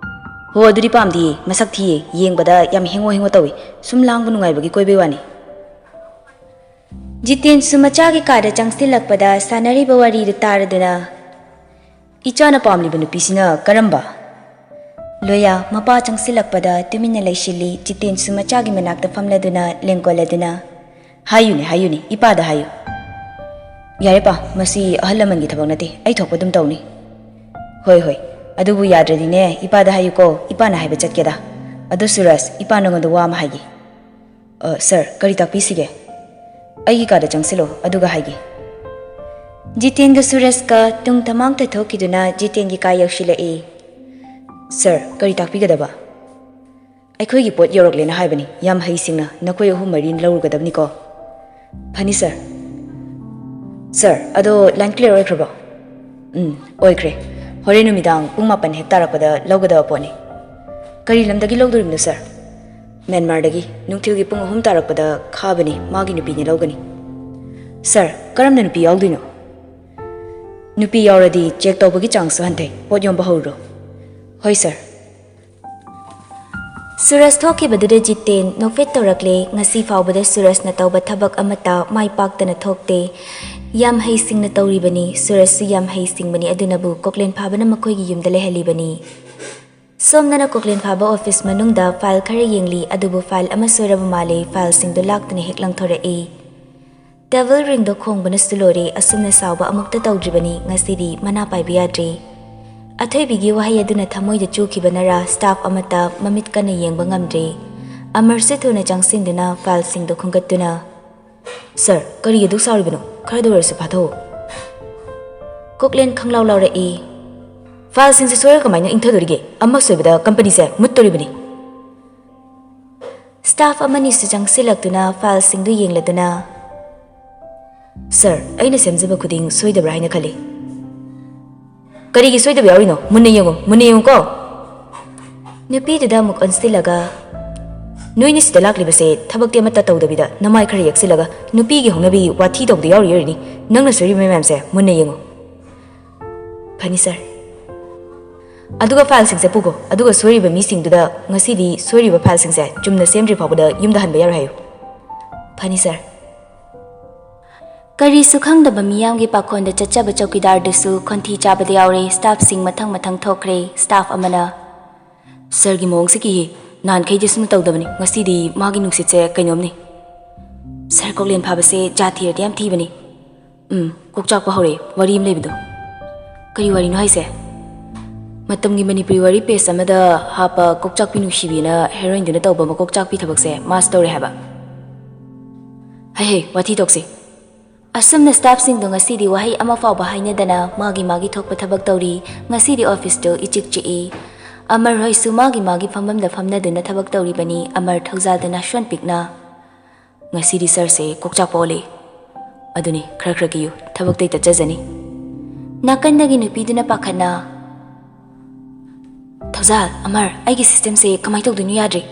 "ꯍꯣ, ꯑꯗꯨꯗꯤ ꯄꯥꯝꯗꯤꯌꯦ, ꯃꯁꯛ ꯊꯤꯌꯦ, ꯌꯦꯡꯕꯗ ꯌꯥꯝ ꯍꯦꯡꯉꯣ ꯍꯦꯡꯉꯣ ꯇꯧꯏ, ꯁꯨꯝ ꯂꯥꯡꯕ ꯅꯨꯡꯉꯥꯏꯕꯒꯤ ꯀꯣꯏꯕꯩ ꯋꯥꯅꯤ꯫" ꯖꯤꯇꯦꯟꯁꯨ ꯃꯆꯥꯒꯤ ꯀꯥꯗ ꯆꯪꯁꯤꯜꯂꯛꯄꯗ ꯁꯥꯟꯅꯔꯤꯕ ꯋꯥꯔꯤꯗꯨ ꯇꯥꯔꯗꯨꯅ, "ꯏꯆꯥꯅ ꯄꯥꯝꯂꯤꯕ ꯅꯨꯄꯤꯁꯤꯅ ꯀꯔꯝꯕ?" ꯂꯣꯌꯥ ꯃꯄꯥ ꯆꯪꯁꯤꯜꯂꯛꯄꯗ ꯇꯨꯃꯤꯟꯅ ꯂꯩꯁꯤꯜꯂꯤ꯫ ꯖꯤꯇꯦꯟꯁꯨ ꯃꯆꯥꯒꯤ ꯃꯅꯥꯛꯇ ꯐꯝꯂꯗꯨꯅ ꯂꯦꯡꯒꯣꯜꯂꯗꯨꯅ, "ꯍꯥꯏꯌꯨꯅꯦ, ꯍꯥꯏꯌꯨꯅꯦ, ꯏꯄꯥꯗ ꯍꯥꯏꯌꯨ꯫" "ꯌꯥꯔꯦ ꯄꯥ, ꯃꯁꯤ ꯑꯍꯜ ꯂꯃꯟꯒꯤ ꯊꯕꯛ ꯅꯠꯇꯦ, ꯑꯩ ꯊꯣꯛꯄ ꯑꯗꯨꯝ ꯇꯧꯅꯤ꯫" "ꯍꯣꯏ, ꯍꯣꯏ, ꯑꯗꯨꯕꯨ ꯌꯥꯗ꯭ꯔꯗꯤꯅꯦ, ꯏꯄꯥꯗ ꯍꯥꯏꯌꯨꯀꯣ, ꯏꯄꯥꯅ ꯍꯥꯏꯕ ꯆꯠꯀꯦꯗ꯫ ꯑꯗꯣ ꯁꯨꯔꯖ, ꯏꯄꯥ ꯅꯉꯣꯟꯗ ꯋꯥ ꯑꯃ ꯍꯥꯏꯒꯦ꯫" "ꯑ, ꯁꯥꯔ, ꯀꯔꯤ ꯇꯥꯛꯄꯤꯁꯤꯒꯦ?" "ꯑꯩꯒꯤ ꯀꯥꯗ ꯆꯪꯁꯤꯜꯂꯣ, ꯑꯗꯨꯒ ꯍꯥꯏꯒꯦ꯫" ꯖꯤꯇꯦꯟꯒ ꯁꯨꯔꯖꯀ ꯇꯨꯡ ꯊꯃꯥꯡ ꯊꯣꯛꯈꯤꯗꯨꯅ ꯖꯤꯇꯦꯟꯒꯤ ꯀꯥ ꯌꯧꯁꯤꯜꯂꯛꯏ꯫ "ꯁꯥꯔ, ꯀꯔꯤ ꯇꯥꯛꯄꯤꯒꯗꯕ?" "ꯑꯩꯈꯣꯏꯒꯤ ꯄꯣꯠ ꯌꯧꯔꯛꯂꯦꯅ ꯍꯥꯏꯕꯅꯤ, ꯌꯥꯝ ꯍꯩꯁꯤꯡꯅ ꯅꯈꯣꯏ ꯑꯍꯨꯝ ꯃꯔꯤ ꯂꯧꯔꯨꯒꯗꯕꯅꯤꯀꯣ꯫" "ꯐꯅꯤ ꯁꯥꯔ꯫" "ꯁꯥꯔ, ꯑꯗꯣ ꯂꯥꯏꯟ ꯀ꯭ꯂꯤꯌꯔ ꯑꯣꯏꯈ꯭ꯔꯕꯣ?" "ꯎꯝ, ꯑꯣꯏꯈ꯭ꯔꯦ꯫ ꯍꯣꯔꯦꯟ ꯅꯨꯃꯤꯗꯥꯡ ꯄꯨꯡ ꯃꯥꯄꯟ ꯍꯦꯛ ꯇꯥꯔꯛꯄꯗ ꯂꯧꯒꯗꯕ ꯄꯣꯠꯅꯤ꯫" "ꯀꯔꯤ ꯂꯝꯗꯒꯤ ꯂꯧꯗꯣꯔꯤꯕꯅꯣ ꯁꯥꯔ?" "ꯃ꯭ꯌꯥꯟꯃꯥꯔꯗꯒꯤ꯫ ꯅꯨꯡꯊꯤꯜꯒꯤ ꯄꯨꯡ ꯑꯍꯨꯝ ꯇꯥꯔꯛꯄꯗ ꯈꯥꯕꯅꯤ, ꯃꯥꯒꯤ ꯅꯨꯄꯤꯅꯤ ꯂꯧꯒꯅꯤ꯫" "ꯁꯥꯔ, ꯀꯔꯝꯅ ꯅꯨꯄꯤ ꯌꯥꯎꯗꯣꯏꯅꯣ?" "ꯅꯨꯄꯤ ꯌꯥꯎꯔꯗꯤ ꯆꯦꯛ ꯇꯧꯕꯒꯤ ꯆꯥꯡꯁꯨ ꯍꯟꯊꯩ꯫ ꯄꯣꯠ ꯌꯣꯟꯕ ꯍꯧꯔꯣ꯫" "ꯍꯣꯏ ꯁꯥꯔ꯫" ꯁꯨꯔꯖ ꯊꯣꯛꯈꯤꯕꯗꯨꯗ ꯖꯤꯇꯦꯟ ꯅꯣꯛꯐꯦꯠ ꯇꯧꯔꯛꯂꯦ꯫ ꯉꯁꯤ ꯐꯥꯎꯕꯗ ꯁꯨꯔꯖꯅ ꯇꯧꯕ ꯊꯕꯛ ꯑꯃꯠꯇ ꯃꯥꯏ ꯄꯥꯛꯇꯅ ꯊꯣꯛꯇꯦ꯫ ꯌꯥꯝ ꯍꯩꯁꯤꯡꯅ ꯇꯧꯔꯤꯕꯅꯤ꯫ ꯁꯨꯔꯖꯁꯨ ꯌꯥꯝ ꯍꯩꯁꯤꯡꯕꯅꯤ꯫ ꯑꯗꯨꯅꯕꯨ ꯀꯣꯛꯂꯦꯟ ꯐꯥꯕꯅ ꯃꯈꯣꯏꯒꯤ ꯌꯨꯝꯗ ꯂꯩꯍꯜꯂꯤꯕꯅꯤ꯫ ꯁꯣꯝꯗꯅ ꯀꯣꯛꯂꯦꯟ ꯐꯥꯕ ꯑꯣꯐꯤꯁ ꯃꯅꯨꯡꯗ ꯐꯥꯏꯜ ꯈꯔ ꯌꯦꯡꯂꯤ꯫ ꯑꯗꯨꯕꯨ ꯐꯥꯏꯜ ꯑꯃ ꯁꯣꯏꯔꯕ ꯃꯥꯜꯂꯦ꯫ ꯐꯥꯏꯜꯁꯤꯡꯗꯨ ꯂꯥꯛꯇꯨꯅ ꯍꯦꯛ ꯂꯪꯊꯣꯔꯛꯏ꯫ ꯇꯦꯕꯜ ꯔꯤꯡꯗꯣ ꯈꯣꯡꯕꯅꯁꯨ ꯂꯣꯏꯔꯦ꯫ ꯑꯁꯨꯝꯅ ꯁꯥꯎꯕ ꯑꯃꯨꯛꯇ ꯇꯧꯗ꯭ꯔꯤꯕꯅꯤ꯫ ꯉꯁꯤꯗꯤ ꯃꯅꯥ ꯄꯥꯏꯕ ꯌꯥꯗ꯭ꯔꯦ꯫ ꯑꯊꯣꯏꯕꯤꯒꯤ ꯋꯥꯍꯩ ꯑꯗꯨꯅ ꯊꯃꯣꯏꯗ ꯆꯨꯈꯤꯕꯅꯔꯥ ꯁ꯭ꯇꯥꯐ ꯑꯃꯠꯇ ꯃꯃꯤꯠ ꯀꯟꯅ ꯌꯦꯡꯕ ꯉꯝꯗ꯭ꯔꯦ꯫ ꯑꯃꯔꯁꯨ ꯊꯨꯅ ꯆꯪꯁꯤꯟꯗꯨꯅ ꯐꯥꯏꯜꯁꯤꯡꯗꯣ ꯈꯨꯝꯒꯠꯇꯨꯅ, "ꯁꯥꯔ, ꯀꯔꯤ ꯑꯗꯨꯛ ꯁꯥꯎꯔꯤꯕꯅꯣ? ꯈꯔꯗ ꯑꯣꯏꯔꯁꯨ ꯐꯥꯊꯧꯑꯣ꯫" ꯀꯣꯛꯂꯦꯟ ꯈꯪꯂꯥꯎ ꯂꯥꯎꯔꯛꯏ꯫ "ꯐꯥꯏꯜꯁꯤꯡꯁꯤ ꯁꯣꯏꯔꯒ ꯀꯃꯥꯏꯅ ꯏꯪꯊꯗꯣꯔꯤꯒꯦ? ꯑꯃ ꯁꯣꯏꯕꯗ ꯀꯝꯄꯅꯤꯁꯦ ꯃꯨꯠꯇꯣꯔꯤꯕꯅꯤ꯫" ꯁ꯭ꯇꯥꯐ ꯑꯃꯅꯤꯁꯨ ꯆꯪꯁꯤꯜꯂꯛꯇꯨꯅ ꯐꯥꯏꯜꯁꯤꯡꯗꯨ ꯌꯦꯡꯂꯗꯨꯅ, ꯁꯥꯔ, ꯑꯩꯅ ꯁꯦꯝꯖꯕ ꯈꯨꯗꯤꯡ ꯁꯣꯏꯗꯕ꯭ꯔꯥ ꯍꯥꯏꯅ ꯈꯜꯂꯤ꯫ ꯀꯔꯤꯒꯤ ꯁꯣꯏꯗꯕ ꯌꯥꯎꯔꯤꯅꯣ? ꯃꯨꯟꯅ ꯌꯦꯡꯉꯨ, ꯃꯨꯟꯅ ꯌꯦꯡꯉꯨꯀꯣ꯫ ꯅꯨꯄꯤꯗꯨꯗ ꯑꯃꯨꯛ ꯑꯣꯟꯁꯤꯜꯂꯒ, "ꯅꯣꯏꯅ ꯁꯤꯗ ꯂꯥꯛꯂꯤꯕꯁꯦ ꯊꯕꯛꯇꯤ ꯑꯃꯠꯇ ꯇꯧꯗꯕꯤꯗ ꯅꯃꯥꯏ ꯈꯔ ꯌꯦꯛꯁꯤꯜꯂꯒ ꯅꯨꯄꯤꯒꯤ ꯍꯧꯅꯕꯤ ꯋꯥꯊꯤ ꯇꯧꯕꯗ ꯌꯥꯎꯔꯤ ꯑꯣꯏꯔꯅꯤ꯫ ꯅꯪꯅ ꯁꯣꯏꯔꯤꯕ ꯃꯌꯥꯝꯁꯦ ꯃꯨꯟꯅ ꯌꯦꯡꯉꯨ"꯫ "ꯐꯅꯤ ꯁꯥꯔ꯫ ꯑꯗꯨꯒ ꯐꯥꯏꯜꯁꯤꯡꯁꯦ ꯄꯨꯈꯣ, ꯑꯗꯨꯒ ꯁꯣꯏꯔꯤꯕ ꯃꯤꯁꯤꯡꯗꯨꯗ ꯉꯁꯤꯗꯤ ꯁꯣꯏꯔꯤꯕ ꯐꯥꯏꯜꯁꯤꯡꯁꯦ ꯆꯨꯝꯅ ꯁꯦꯝꯗ꯭ꯔꯤ ꯐꯥꯎꯕꯗ ꯌꯨꯝꯗ ꯍꯟꯕ ꯌꯥꯔꯣꯏ ꯍꯥꯏꯌꯨ"꯫ "ꯐꯅꯤ ꯁꯥꯔ"꯫ ꯀꯔꯤꯁꯨ ꯈꯪꯗꯕ ꯃꯤꯌꯥꯝꯒꯤ ꯄꯥꯈꯣꯟꯗ ꯆꯠꯆꯕ ꯆꯧꯀꯤꯗꯥꯔꯗꯨꯁꯨ ꯈꯣꯟꯊꯤ ꯆꯥꯕꯗ ꯌꯥꯎꯔꯦ꯫ ꯁ꯭ꯇꯥꯐꯁꯤꯡ ꯃꯊꯪ ꯃꯊꯪ ꯊꯣꯛꯈ꯭ꯔꯦ꯫ ꯁ꯭ꯇꯥꯐ ꯑꯃꯅ, "ꯁꯥꯔꯒꯤ ꯃꯑꯣꯡꯁꯦ ꯀꯤꯌꯦ꯫ ꯅꯍꯥꯟꯈꯩꯗꯤ ꯁꯨꯝ ꯇꯧꯗꯕꯅꯤ, ꯉꯁꯤꯗꯤ ꯃꯥꯒꯤ ꯅꯨꯡꯁꯤꯠꯁꯦ ꯀꯩꯅꯣꯝꯅꯤ꯫ ꯁꯥꯔ, ꯀꯣꯛꯂꯦꯟ ꯐꯥꯕꯁꯦ ꯖꯥꯠ ꯊꯤꯔꯗꯤ ꯌꯥꯝ ꯊꯤꯕꯅꯤ"꯫ "ꯎꯝ, ꯀꯣꯛ ꯆꯥꯛꯄ ꯍꯧꯔꯛꯑꯦ꯫ ꯋꯥꯔꯤ ꯑꯃ ꯂꯩꯕꯗꯣ"꯫ "ꯀꯔꯤ ꯋꯥꯔꯤꯅꯣ ꯍꯥꯏꯁꯦ?" "ꯃꯇꯝꯒꯤ ꯃꯅꯤꯄꯨꯔꯤ ꯋꯥꯔꯤ ꯄꯦꯖ ꯑꯃꯗ ꯍꯥꯞꯄ ꯀꯣꯛꯆꯥꯛꯄꯤ ꯅꯨꯡꯁꯤꯕꯤꯅ ꯍꯦꯔꯣꯏꯟꯗꯨꯅ ꯇꯧꯕ ꯃꯀꯣꯛ ꯆꯥꯛꯄꯤ ꯊꯕꯛꯁꯦ ꯃꯥꯁꯨ ꯇꯧꯔꯦ ꯍꯥꯏꯕ"꯫ "ꯍꯩ ꯍꯩ, ꯋꯥꯊꯤ ꯇꯣꯛꯁꯤ"꯫ ꯑꯁꯨꯝꯅ ꯁ꯭ꯇꯥꯐꯁꯤꯡꯗꯣ ꯉꯁꯤꯗꯤ ꯋꯥꯍꯩ ꯑꯃ ꯐꯥꯎꯕ ꯍꯥꯏꯅꯗꯅ ꯃꯥꯒꯤ ꯃꯥꯒꯤ ꯊꯣꯛꯄ ꯊꯕꯛ ꯇꯧꯔꯤ꯫ ꯉꯁꯤꯗꯤ ꯑꯣꯐꯤꯁꯇꯨ ꯏꯆꯤꯛ ꯆꯤꯛꯏ꯫ ꯑꯃꯔ ꯍꯣꯏꯁꯨ ꯃꯥꯒꯤ ꯃꯥꯒꯤ ꯐꯝꯐꯝꯗ ꯐꯝꯅꯗꯨꯅ ꯊꯕꯛ ꯇꯧꯔꯤꯕꯅꯤ꯫ ꯑꯃꯔ ꯊꯧꯖꯥꯜꯗ ꯅꯥꯁꯣꯟ ꯄꯤꯛꯅ, "ꯉꯁꯤꯗꯤ ꯁꯥꯔꯁꯦ ꯀꯣꯛꯆꯥꯛꯄ ꯑꯣꯜꯂꯦ꯫ ꯑꯗꯨꯅꯤ, ꯈꯔ ꯈꯔ ꯀꯤꯌꯨ, ꯊꯕꯛꯇꯩ ꯇꯠꯆꯖꯅꯤ"꯫ ꯅꯥꯀꯟꯗꯒꯤ ꯅꯨꯄꯤꯗꯨꯅ ꯄꯥꯈꯠꯅ, "ꯊꯧꯖꯥꯜ, ꯑꯃꯔ, ꯑꯩꯒꯤ ꯁꯤꯁꯇꯦꯝꯁꯦ ꯀꯃꯥꯏꯅ ꯇꯧꯗꯣꯏꯅꯣ? ꯌꯥꯗ꯭ꯔꯦ"꯫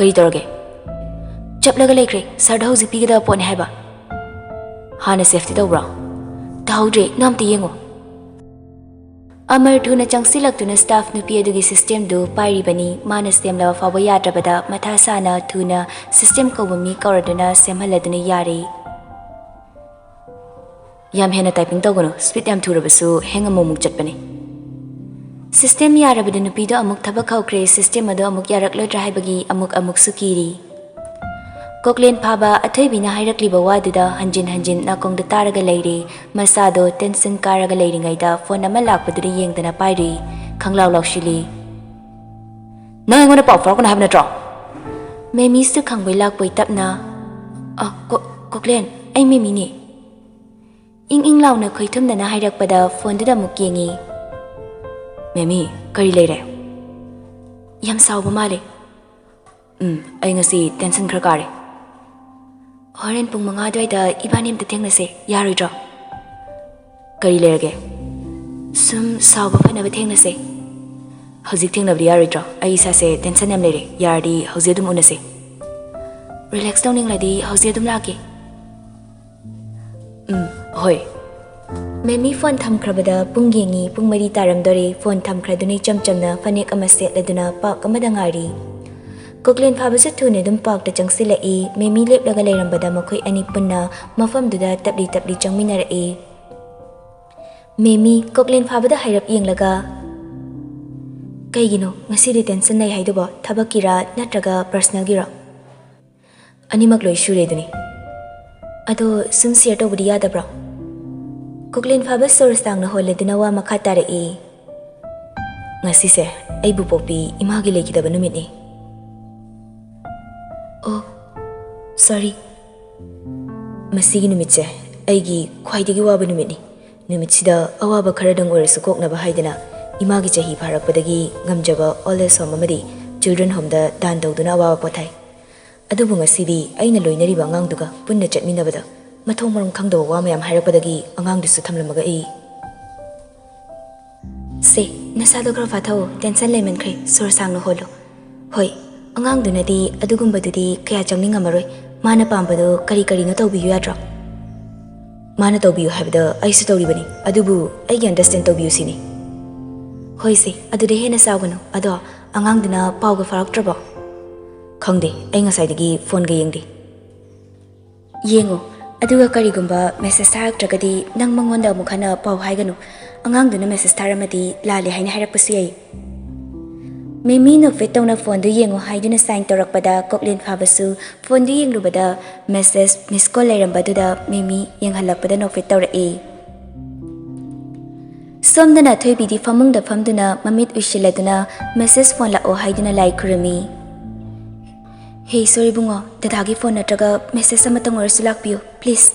"ꯀꯔꯤ ꯇꯧꯔꯒꯦ?" "ꯆꯞꯂꯒ ꯂꯩꯈ꯭ꯔꯦ꯫ ꯁꯥꯔꯗ ꯍꯧꯖꯤꯛ ꯄꯤꯒꯗꯕ ꯄꯣꯠꯅꯤ ꯍꯥꯏꯕ"꯫ "ꯍꯥꯟꯅ ꯁꯦꯐꯇꯤ ꯇꯧꯕ꯭ꯔꯣ?" "ꯇꯧꯍꯧꯗ꯭ꯔꯦ, ꯅꯪ ꯑꯝꯇ ꯌꯦꯡꯉꯣ"꯫ ꯑꯃꯔ ꯊꯨꯅ ꯆꯪꯁꯤꯜꯂꯛꯇꯨꯅ ꯁ꯭ꯇꯥꯐ ꯅꯨꯄꯤ ꯑꯗꯨꯒꯤ ꯁꯤꯁꯇꯦꯝꯗꯨ ꯄꯥꯏꯔꯤꯕꯅꯤ꯫ ꯃꯥꯅ ꯁꯦꯝꯂꯕ ꯐꯥꯎꯕ ꯌꯥꯗ꯭ꯔꯕꯗ ꯃꯊꯥ ꯁꯥꯅ ꯊꯨꯅ ꯁꯤꯁꯇꯦꯝ ꯀꯧꯕ ꯃꯤ ꯀꯧꯔꯗꯨꯅ ꯁꯦꯝꯍꯜꯂꯗꯨꯅ ꯌꯥꯔꯦ꯫ "ꯌꯥꯝ ꯍꯦꯟꯅ ꯇꯥꯏꯄꯤꯡ ꯇꯧꯒꯅꯨ, ꯁ꯭ꯄꯤꯗ ꯌꯥꯝ ꯊꯨꯔꯕꯁꯨ ꯍꯦꯡ ꯑꯃꯨꯛ ꯑꯃꯨꯛ ꯆꯠꯄꯅꯤ"꯫ ꯁꯤꯁꯇꯦꯝ ꯌꯥꯔꯕꯗ ꯅꯨꯄꯤꯗꯣ ꯑꯃꯨꯛ ꯊꯕꯛ ꯍꯧꯈ꯭ꯔꯦ꯫ ꯁꯤꯁꯇꯦꯝ ꯑꯗꯣ ꯑꯃꯨꯛ ꯌꯥꯔꯛꯂꯣꯏꯗ꯭ꯔꯥ ꯍꯥꯏꯕꯒꯤ ꯑꯃꯨꯛ ꯑꯃꯨꯛꯁꯨ ꯀꯤꯔꯤ꯫ ꯀꯣꯛꯂꯦꯟ ꯐꯥꯕ ꯑꯊꯣꯏꯕꯤꯅ ꯍꯥꯏꯔꯛꯂꯤꯕ ꯋꯥꯗꯨꯗ ꯍꯟꯖꯤꯟ ꯍꯟꯖꯤꯟ ꯅꯥꯀꯣꯡꯗ ꯇꯥꯔꯒ ꯂꯩꯔꯦ꯫ ꯃꯁꯥꯗꯣ ꯇꯦꯟꯁꯟ ꯀꯥꯔꯒ ꯂꯩꯔꯤꯉꯩꯗ ꯐꯣꯟ ꯑꯃ ꯂꯥꯛꯄꯗꯨꯗ ꯌꯦꯡꯗꯅ ꯄꯥꯏꯔꯨꯏ꯫ ꯈꯪꯂꯥꯎ ꯂꯥꯎꯁꯤꯜꯂꯤ꯫ "ꯅꯪ ꯑꯩꯉꯣꯟꯗ ꯄꯥꯎ ꯐꯥꯎꯔꯛꯀꯅꯨ ꯍꯥꯏꯕ ꯅꯠꯇ꯭ꯔꯣ?" ꯃꯦꯃꯤꯁꯨ ꯈꯪꯕꯣꯏ ꯂꯥꯛꯄꯣꯏ ꯇꯞꯅ, "ꯑ, ꯀꯣ-, ꯀꯣꯛꯂꯦꯟ, ꯑꯩ ꯃꯦꯃꯤꯅꯦ"꯫ ꯏꯪ ꯏꯪ ꯂꯥꯎꯅ ꯈꯣꯏꯊꯨꯝꯅꯅ ꯍꯥꯏꯔꯛꯄꯗ ꯐꯣꯟꯗꯨꯗ ꯑꯃꯨꯛ ꯌꯦꯡꯉꯤ꯫ "ꯃꯦꯃꯤ, ꯀꯔꯤ ꯂꯩꯔꯦ?" "ꯌꯥꯝ ꯁꯥꯎꯕ ꯃꯥꯜꯂꯦ"꯫ "ꯎꯝ, ꯑꯩ ꯉꯁꯤ ꯇꯦꯟꯁꯟ ꯈꯔ ꯀꯥꯔꯦ"꯫ ꯍꯣꯔꯦꯟ ꯄꯨꯡ ꯃꯉꯥ ꯑꯗꯨꯋꯥꯏꯗ ꯏꯕꯥꯅꯤ ꯑꯝꯇ ꯊꯦꯡꯅꯁꯦ, ꯌꯥꯔꯣꯏꯗ꯭ꯔꯣ? ꯀꯔꯤ ꯂꯩꯔꯒꯦ? ꯁꯨꯝ ꯁꯥꯎꯕ ꯐꯅꯕ ꯊꯦꯡꯅꯁꯦ꯫ ꯍꯧꯖꯤꯛ ꯊꯦꯡꯅꯕꯗꯤ ꯌꯥꯔꯣꯏꯗ꯭ꯔꯣ? ꯑꯩ ꯏꯁꯥꯁꯦ ꯇꯦꯟꯁꯟ ꯌꯥꯝ ꯂꯩꯔꯦ꯫ ꯌꯥꯔꯗꯤ ꯍꯧꯖꯤꯛ ꯑꯗꯨꯝ ꯎꯅꯁꯦ꯫ ꯔꯤꯂꯦꯛꯁ ꯇꯧꯅꯤꯡꯂꯗꯤ ꯍꯧꯖꯤꯛ ꯑꯗꯨꯝ ꯂꯥꯛꯀꯦ꯫ ꯎꯝ, ꯍꯣꯏ꯫ ꯃꯦꯃꯤ ꯐꯣꯟ ꯊꯝꯈ꯭ꯔꯕꯗ ꯄꯨꯡ ꯌꯦꯡꯉꯤ, ꯄꯨꯡ ꯃꯔꯤ ꯇꯥꯔꯝꯗꯣꯔꯦ꯫ ꯐꯣꯟ ꯊꯝꯈ꯭ꯔꯗꯨꯅ ꯏꯆꯝ ꯆꯝꯅ ꯐꯅꯦꯛ ꯑꯃ ꯁꯦꯠꯂꯗꯨꯅ ꯄꯥꯔꯛ ꯑꯃꯗ ꯉꯥꯏꯔꯤ꯫ ꯀꯣꯛꯂꯦꯟ ꯐꯥꯕꯁꯨ ꯊꯨꯅ ꯑꯗꯨꯝ ꯄꯥꯔꯛꯇ ꯆꯪꯁꯤꯜꯂꯛꯏ꯫ ꯃꯦꯃꯤ ꯂꯦꯞꯂꯒ ꯂꯩꯔꯝꯕꯗ ꯃꯈꯣꯏ ꯑꯅꯤ ꯄꯨꯟꯅ ꯃꯐꯝꯗꯨꯗ ꯇꯞꯂꯤ ꯇꯞꯂꯤ ꯆꯪꯃꯤꯟꯅꯔꯛꯏ꯫ ꯃꯦꯃꯤ ꯀꯣꯛꯂꯦꯟ ꯐꯥꯕꯗ ꯍꯥꯏꯔꯞ ꯌꯦꯡꯂꯒ, "ꯀꯩꯒꯤꯅꯣ ꯉꯁꯤꯗꯤ ꯇꯦꯟꯁꯟ ꯂꯩ ꯍꯥꯏꯗꯨꯕꯣ? ꯊꯕꯛꯀꯤꯔꯥ ꯅꯠꯇ꯭ꯔꯒ ꯄꯔꯁꯅꯦꯜꯒꯤꯔꯣ?" "ꯑꯅꯤꯃꯛ ꯂꯣꯏ ꯁꯨꯔꯦ ꯑꯗꯨꯅꯤ꯫ ꯑꯗꯣ ꯁꯨꯝ ꯁꯤꯌꯔ ꯇꯧꯕꯗꯤ ꯌꯥꯗꯕ꯭ꯔꯣ?" ꯀꯣꯛꯂꯦꯟ ꯐꯥꯕ ꯁꯣꯔ ꯁꯥꯡꯅ ꯍꯣꯜꯂꯗꯨꯅ ꯋꯥ ꯃꯈꯥ ꯇꯥꯔꯛꯏ꯫ "ꯉꯁꯤꯁꯦ ꯑꯩꯕꯨ ꯄꯣꯛꯄꯤ ꯏꯃꯥꯒꯤ ꯂꯩꯈꯤꯗꯕ ꯅꯨꯃꯤꯠꯅꯤ꯫" "ꯑꯣ, ꯁꯣꯔꯤ꯫" "ꯃꯁꯤꯒꯤ ꯅꯨꯃꯤꯠꯁꯦ ꯑꯩꯒꯤ ꯈ꯭ꯋꯥꯏꯗꯒꯤ ꯋꯥꯕ ꯅꯨꯃꯤꯠꯅꯤ꯫ ꯅꯨꯃꯤꯠꯁꯤꯗ ꯑꯋꯥꯕ ꯈꯔꯗꯪ ꯑꯣꯏꯔꯁꯨ ꯀꯣꯛꯅꯕ ꯍꯥꯏꯗꯅ ꯏꯃꯥꯒꯤ ꯆꯍꯤ ꯐꯥꯔꯛꯄꯗꯒꯤ ꯉꯝꯖꯕ ꯑꯣꯜ ꯑꯦꯖ ꯍꯣꯝ ꯑꯃꯗꯤ ꯆꯤꯜꯗ꯭ꯔꯦꯟ ꯍꯣꯝꯗ ꯗꯥꯟ ꯇꯧꯗꯨꯅ ꯑꯋꯥꯕ ꯄꯣꯊꯥꯏ꯫ ꯑꯗꯨꯕꯨ ꯉꯁꯤꯗꯤ ꯑꯩꯅ ꯂꯣꯏꯅꯔꯤꯕ ꯑꯉꯥꯡꯗꯨꯒ ꯄꯨꯟꯅ ꯆꯠꯃꯤꯟꯅꯕꯗ ꯃꯊꯣꯡ ꯃꯔꯝ ꯈꯪꯗꯕ ꯋꯥ ꯃꯌꯥꯝ ꯍꯥꯏꯔꯛꯄꯗꯒꯤ ꯑꯉꯥꯡꯗꯨꯁꯨ ꯊꯝꯂꯝꯃꯒ ꯑꯩ"꯫ "ꯁꯦ, ꯅꯁꯥꯗꯣ ꯈꯔ ꯐꯥꯊꯧꯑꯣ, ꯇꯦꯟꯁꯟ ꯂꯩꯃꯟꯈ꯭ꯔꯦ, ꯁꯣꯔ ꯁꯥꯡꯅ ꯍꯣꯜꯂꯣ꯫ ꯍꯣꯏ, ꯑꯉꯥꯡꯗꯨꯅꯗꯤ ꯑꯗꯨꯒꯨꯝꯕꯗꯨꯗꯤ ꯀꯌꯥ ꯆꯪꯅꯤꯡꯉꯝꯃꯔꯣꯏ, ꯃꯥꯅ ꯄꯥꯝꯕꯗꯣ ꯀꯔꯤ ꯀꯔꯤꯅꯣ ꯇꯧꯕꯤꯌꯨ ꯌꯥꯗ꯭ꯔꯣ?" "ꯃꯥꯅ ꯇꯧꯕꯤꯌꯨ ꯍꯥꯏꯕꯗ ꯑꯩꯁꯨ ꯇꯧꯔꯤꯕꯅꯤ, ꯑꯗꯨꯕꯨ ꯑꯩꯒꯤ ꯑꯟꯗꯔꯁꯇꯦꯟ ꯇꯧꯕꯤꯌꯨ ꯁꯤꯅꯤ꯫" "ꯍꯣꯏ ꯁꯦ, ꯑꯗꯨꯗꯤ ꯍꯦꯟꯅ ꯁꯥꯎꯒꯅꯨ, ꯑꯗꯣ ꯑꯉꯥꯡꯗꯨꯅ ꯄꯥꯎꯒ ꯐꯥꯎꯔꯛꯇ꯭ꯔꯕꯣ?" "ꯈꯪꯗꯦ, ꯑꯩ ꯉꯁꯥꯏꯗꯒꯤ ꯐꯣꯟꯒ ꯌꯦꯡꯗꯦ꯫" "ꯌꯦꯡꯉꯣ, ꯑꯗꯨꯒ ꯀꯔꯤꯒꯨꯝꯕ ꯃꯦꯁꯦꯖ ꯊꯥꯔꯛꯇ꯭ꯔꯒꯗꯤ ꯅꯪ ꯃꯉꯣꯟꯗ ꯑꯃꯨꯛ ꯍꯟꯅ ꯄꯥꯎ ꯍꯥꯏꯒꯅꯨ꯫ ꯑꯉꯥꯡꯗꯨꯅ ꯃꯦꯁꯦꯖ ꯊꯥꯔꯝꯃꯗꯤ ꯂꯥꯜꯂꯦ ꯍꯥꯏꯅ ꯍꯥꯏꯔꯛꯄꯁꯨ ꯌꯥꯏ꯫" ꯃꯦꯃꯤ ꯅꯣꯛꯐꯦꯠ ꯇꯧꯅ ꯐꯣꯟꯗꯨ ꯌꯦꯡꯉꯣ ꯍꯥꯏꯗꯨꯅ ꯁꯥꯏꯟ ꯇꯧꯔꯛꯄꯗ ꯀꯣꯛꯂꯦꯟ ꯐꯥꯕꯁꯨ ꯐꯣꯟꯗꯨ ꯌꯦꯡꯂꯨꯕꯗ ꯃꯦꯁꯦꯖ ꯃꯤꯁ ꯀꯣꯜ ꯂꯩꯔꯝꯕꯗꯨꯗ ꯃꯦꯃꯤ ꯌꯦꯡꯍꯜꯂꯛꯄꯗ ꯅꯣꯛꯐꯦꯠ ꯇꯧꯔꯛꯏ꯫ ꯁꯣꯝꯗꯅ ꯊꯣꯏꯕꯤꯗꯤ ꯐꯃꯨꯡꯗ ꯐꯝꯗꯨꯅ ꯃꯃꯤꯠ ꯎꯏꯁꯤꯜꯂꯗꯨꯅ ꯃꯦꯁꯦꯖ ꯐꯣꯟ ꯂꯥꯛꯑꯣ ꯍꯥꯏꯗꯨꯅ ꯂꯥꯏ ꯈꯨꯔꯨꯝꯃꯤ꯫ "ꯍꯦ ꯏꯁꯣꯔ ꯏꯕꯨꯡꯉꯣ, ꯗꯗꯥꯒꯤ ꯐꯣꯟ ꯅꯠꯇ꯭ꯔꯒ ꯃꯦꯁꯦꯖ ꯑꯃꯇꯪ ꯑꯣꯏꯔꯁꯨ ꯂꯥꯛꯄꯤꯌꯨ, ꯄ꯭ꯂꯤꯖ꯫"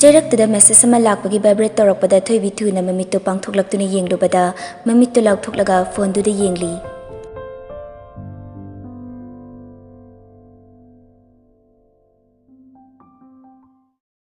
ꯆꯩꯔꯛꯇꯨꯗ ꯃꯦꯁꯦꯖ ꯑꯃ ꯂꯥꯛꯄꯒꯤ ꯚꯥꯏꯕ꯭ꯔꯦꯠ ꯇꯧꯔꯛꯄꯗ ꯊꯣꯏꯕꯤ ꯊꯨꯅ ꯃꯃꯤꯠꯇꯨ ꯄꯥꯡꯊꯣꯛꯂꯛꯇꯨꯅ ꯌꯦꯡꯂꯨꯕꯗ ꯃꯃꯤꯠꯇꯨ ꯂꯥꯎꯊꯣꯛꯂꯒ ꯐꯣꯟꯗꯨꯗ ꯌꯦꯡꯂꯤ꯫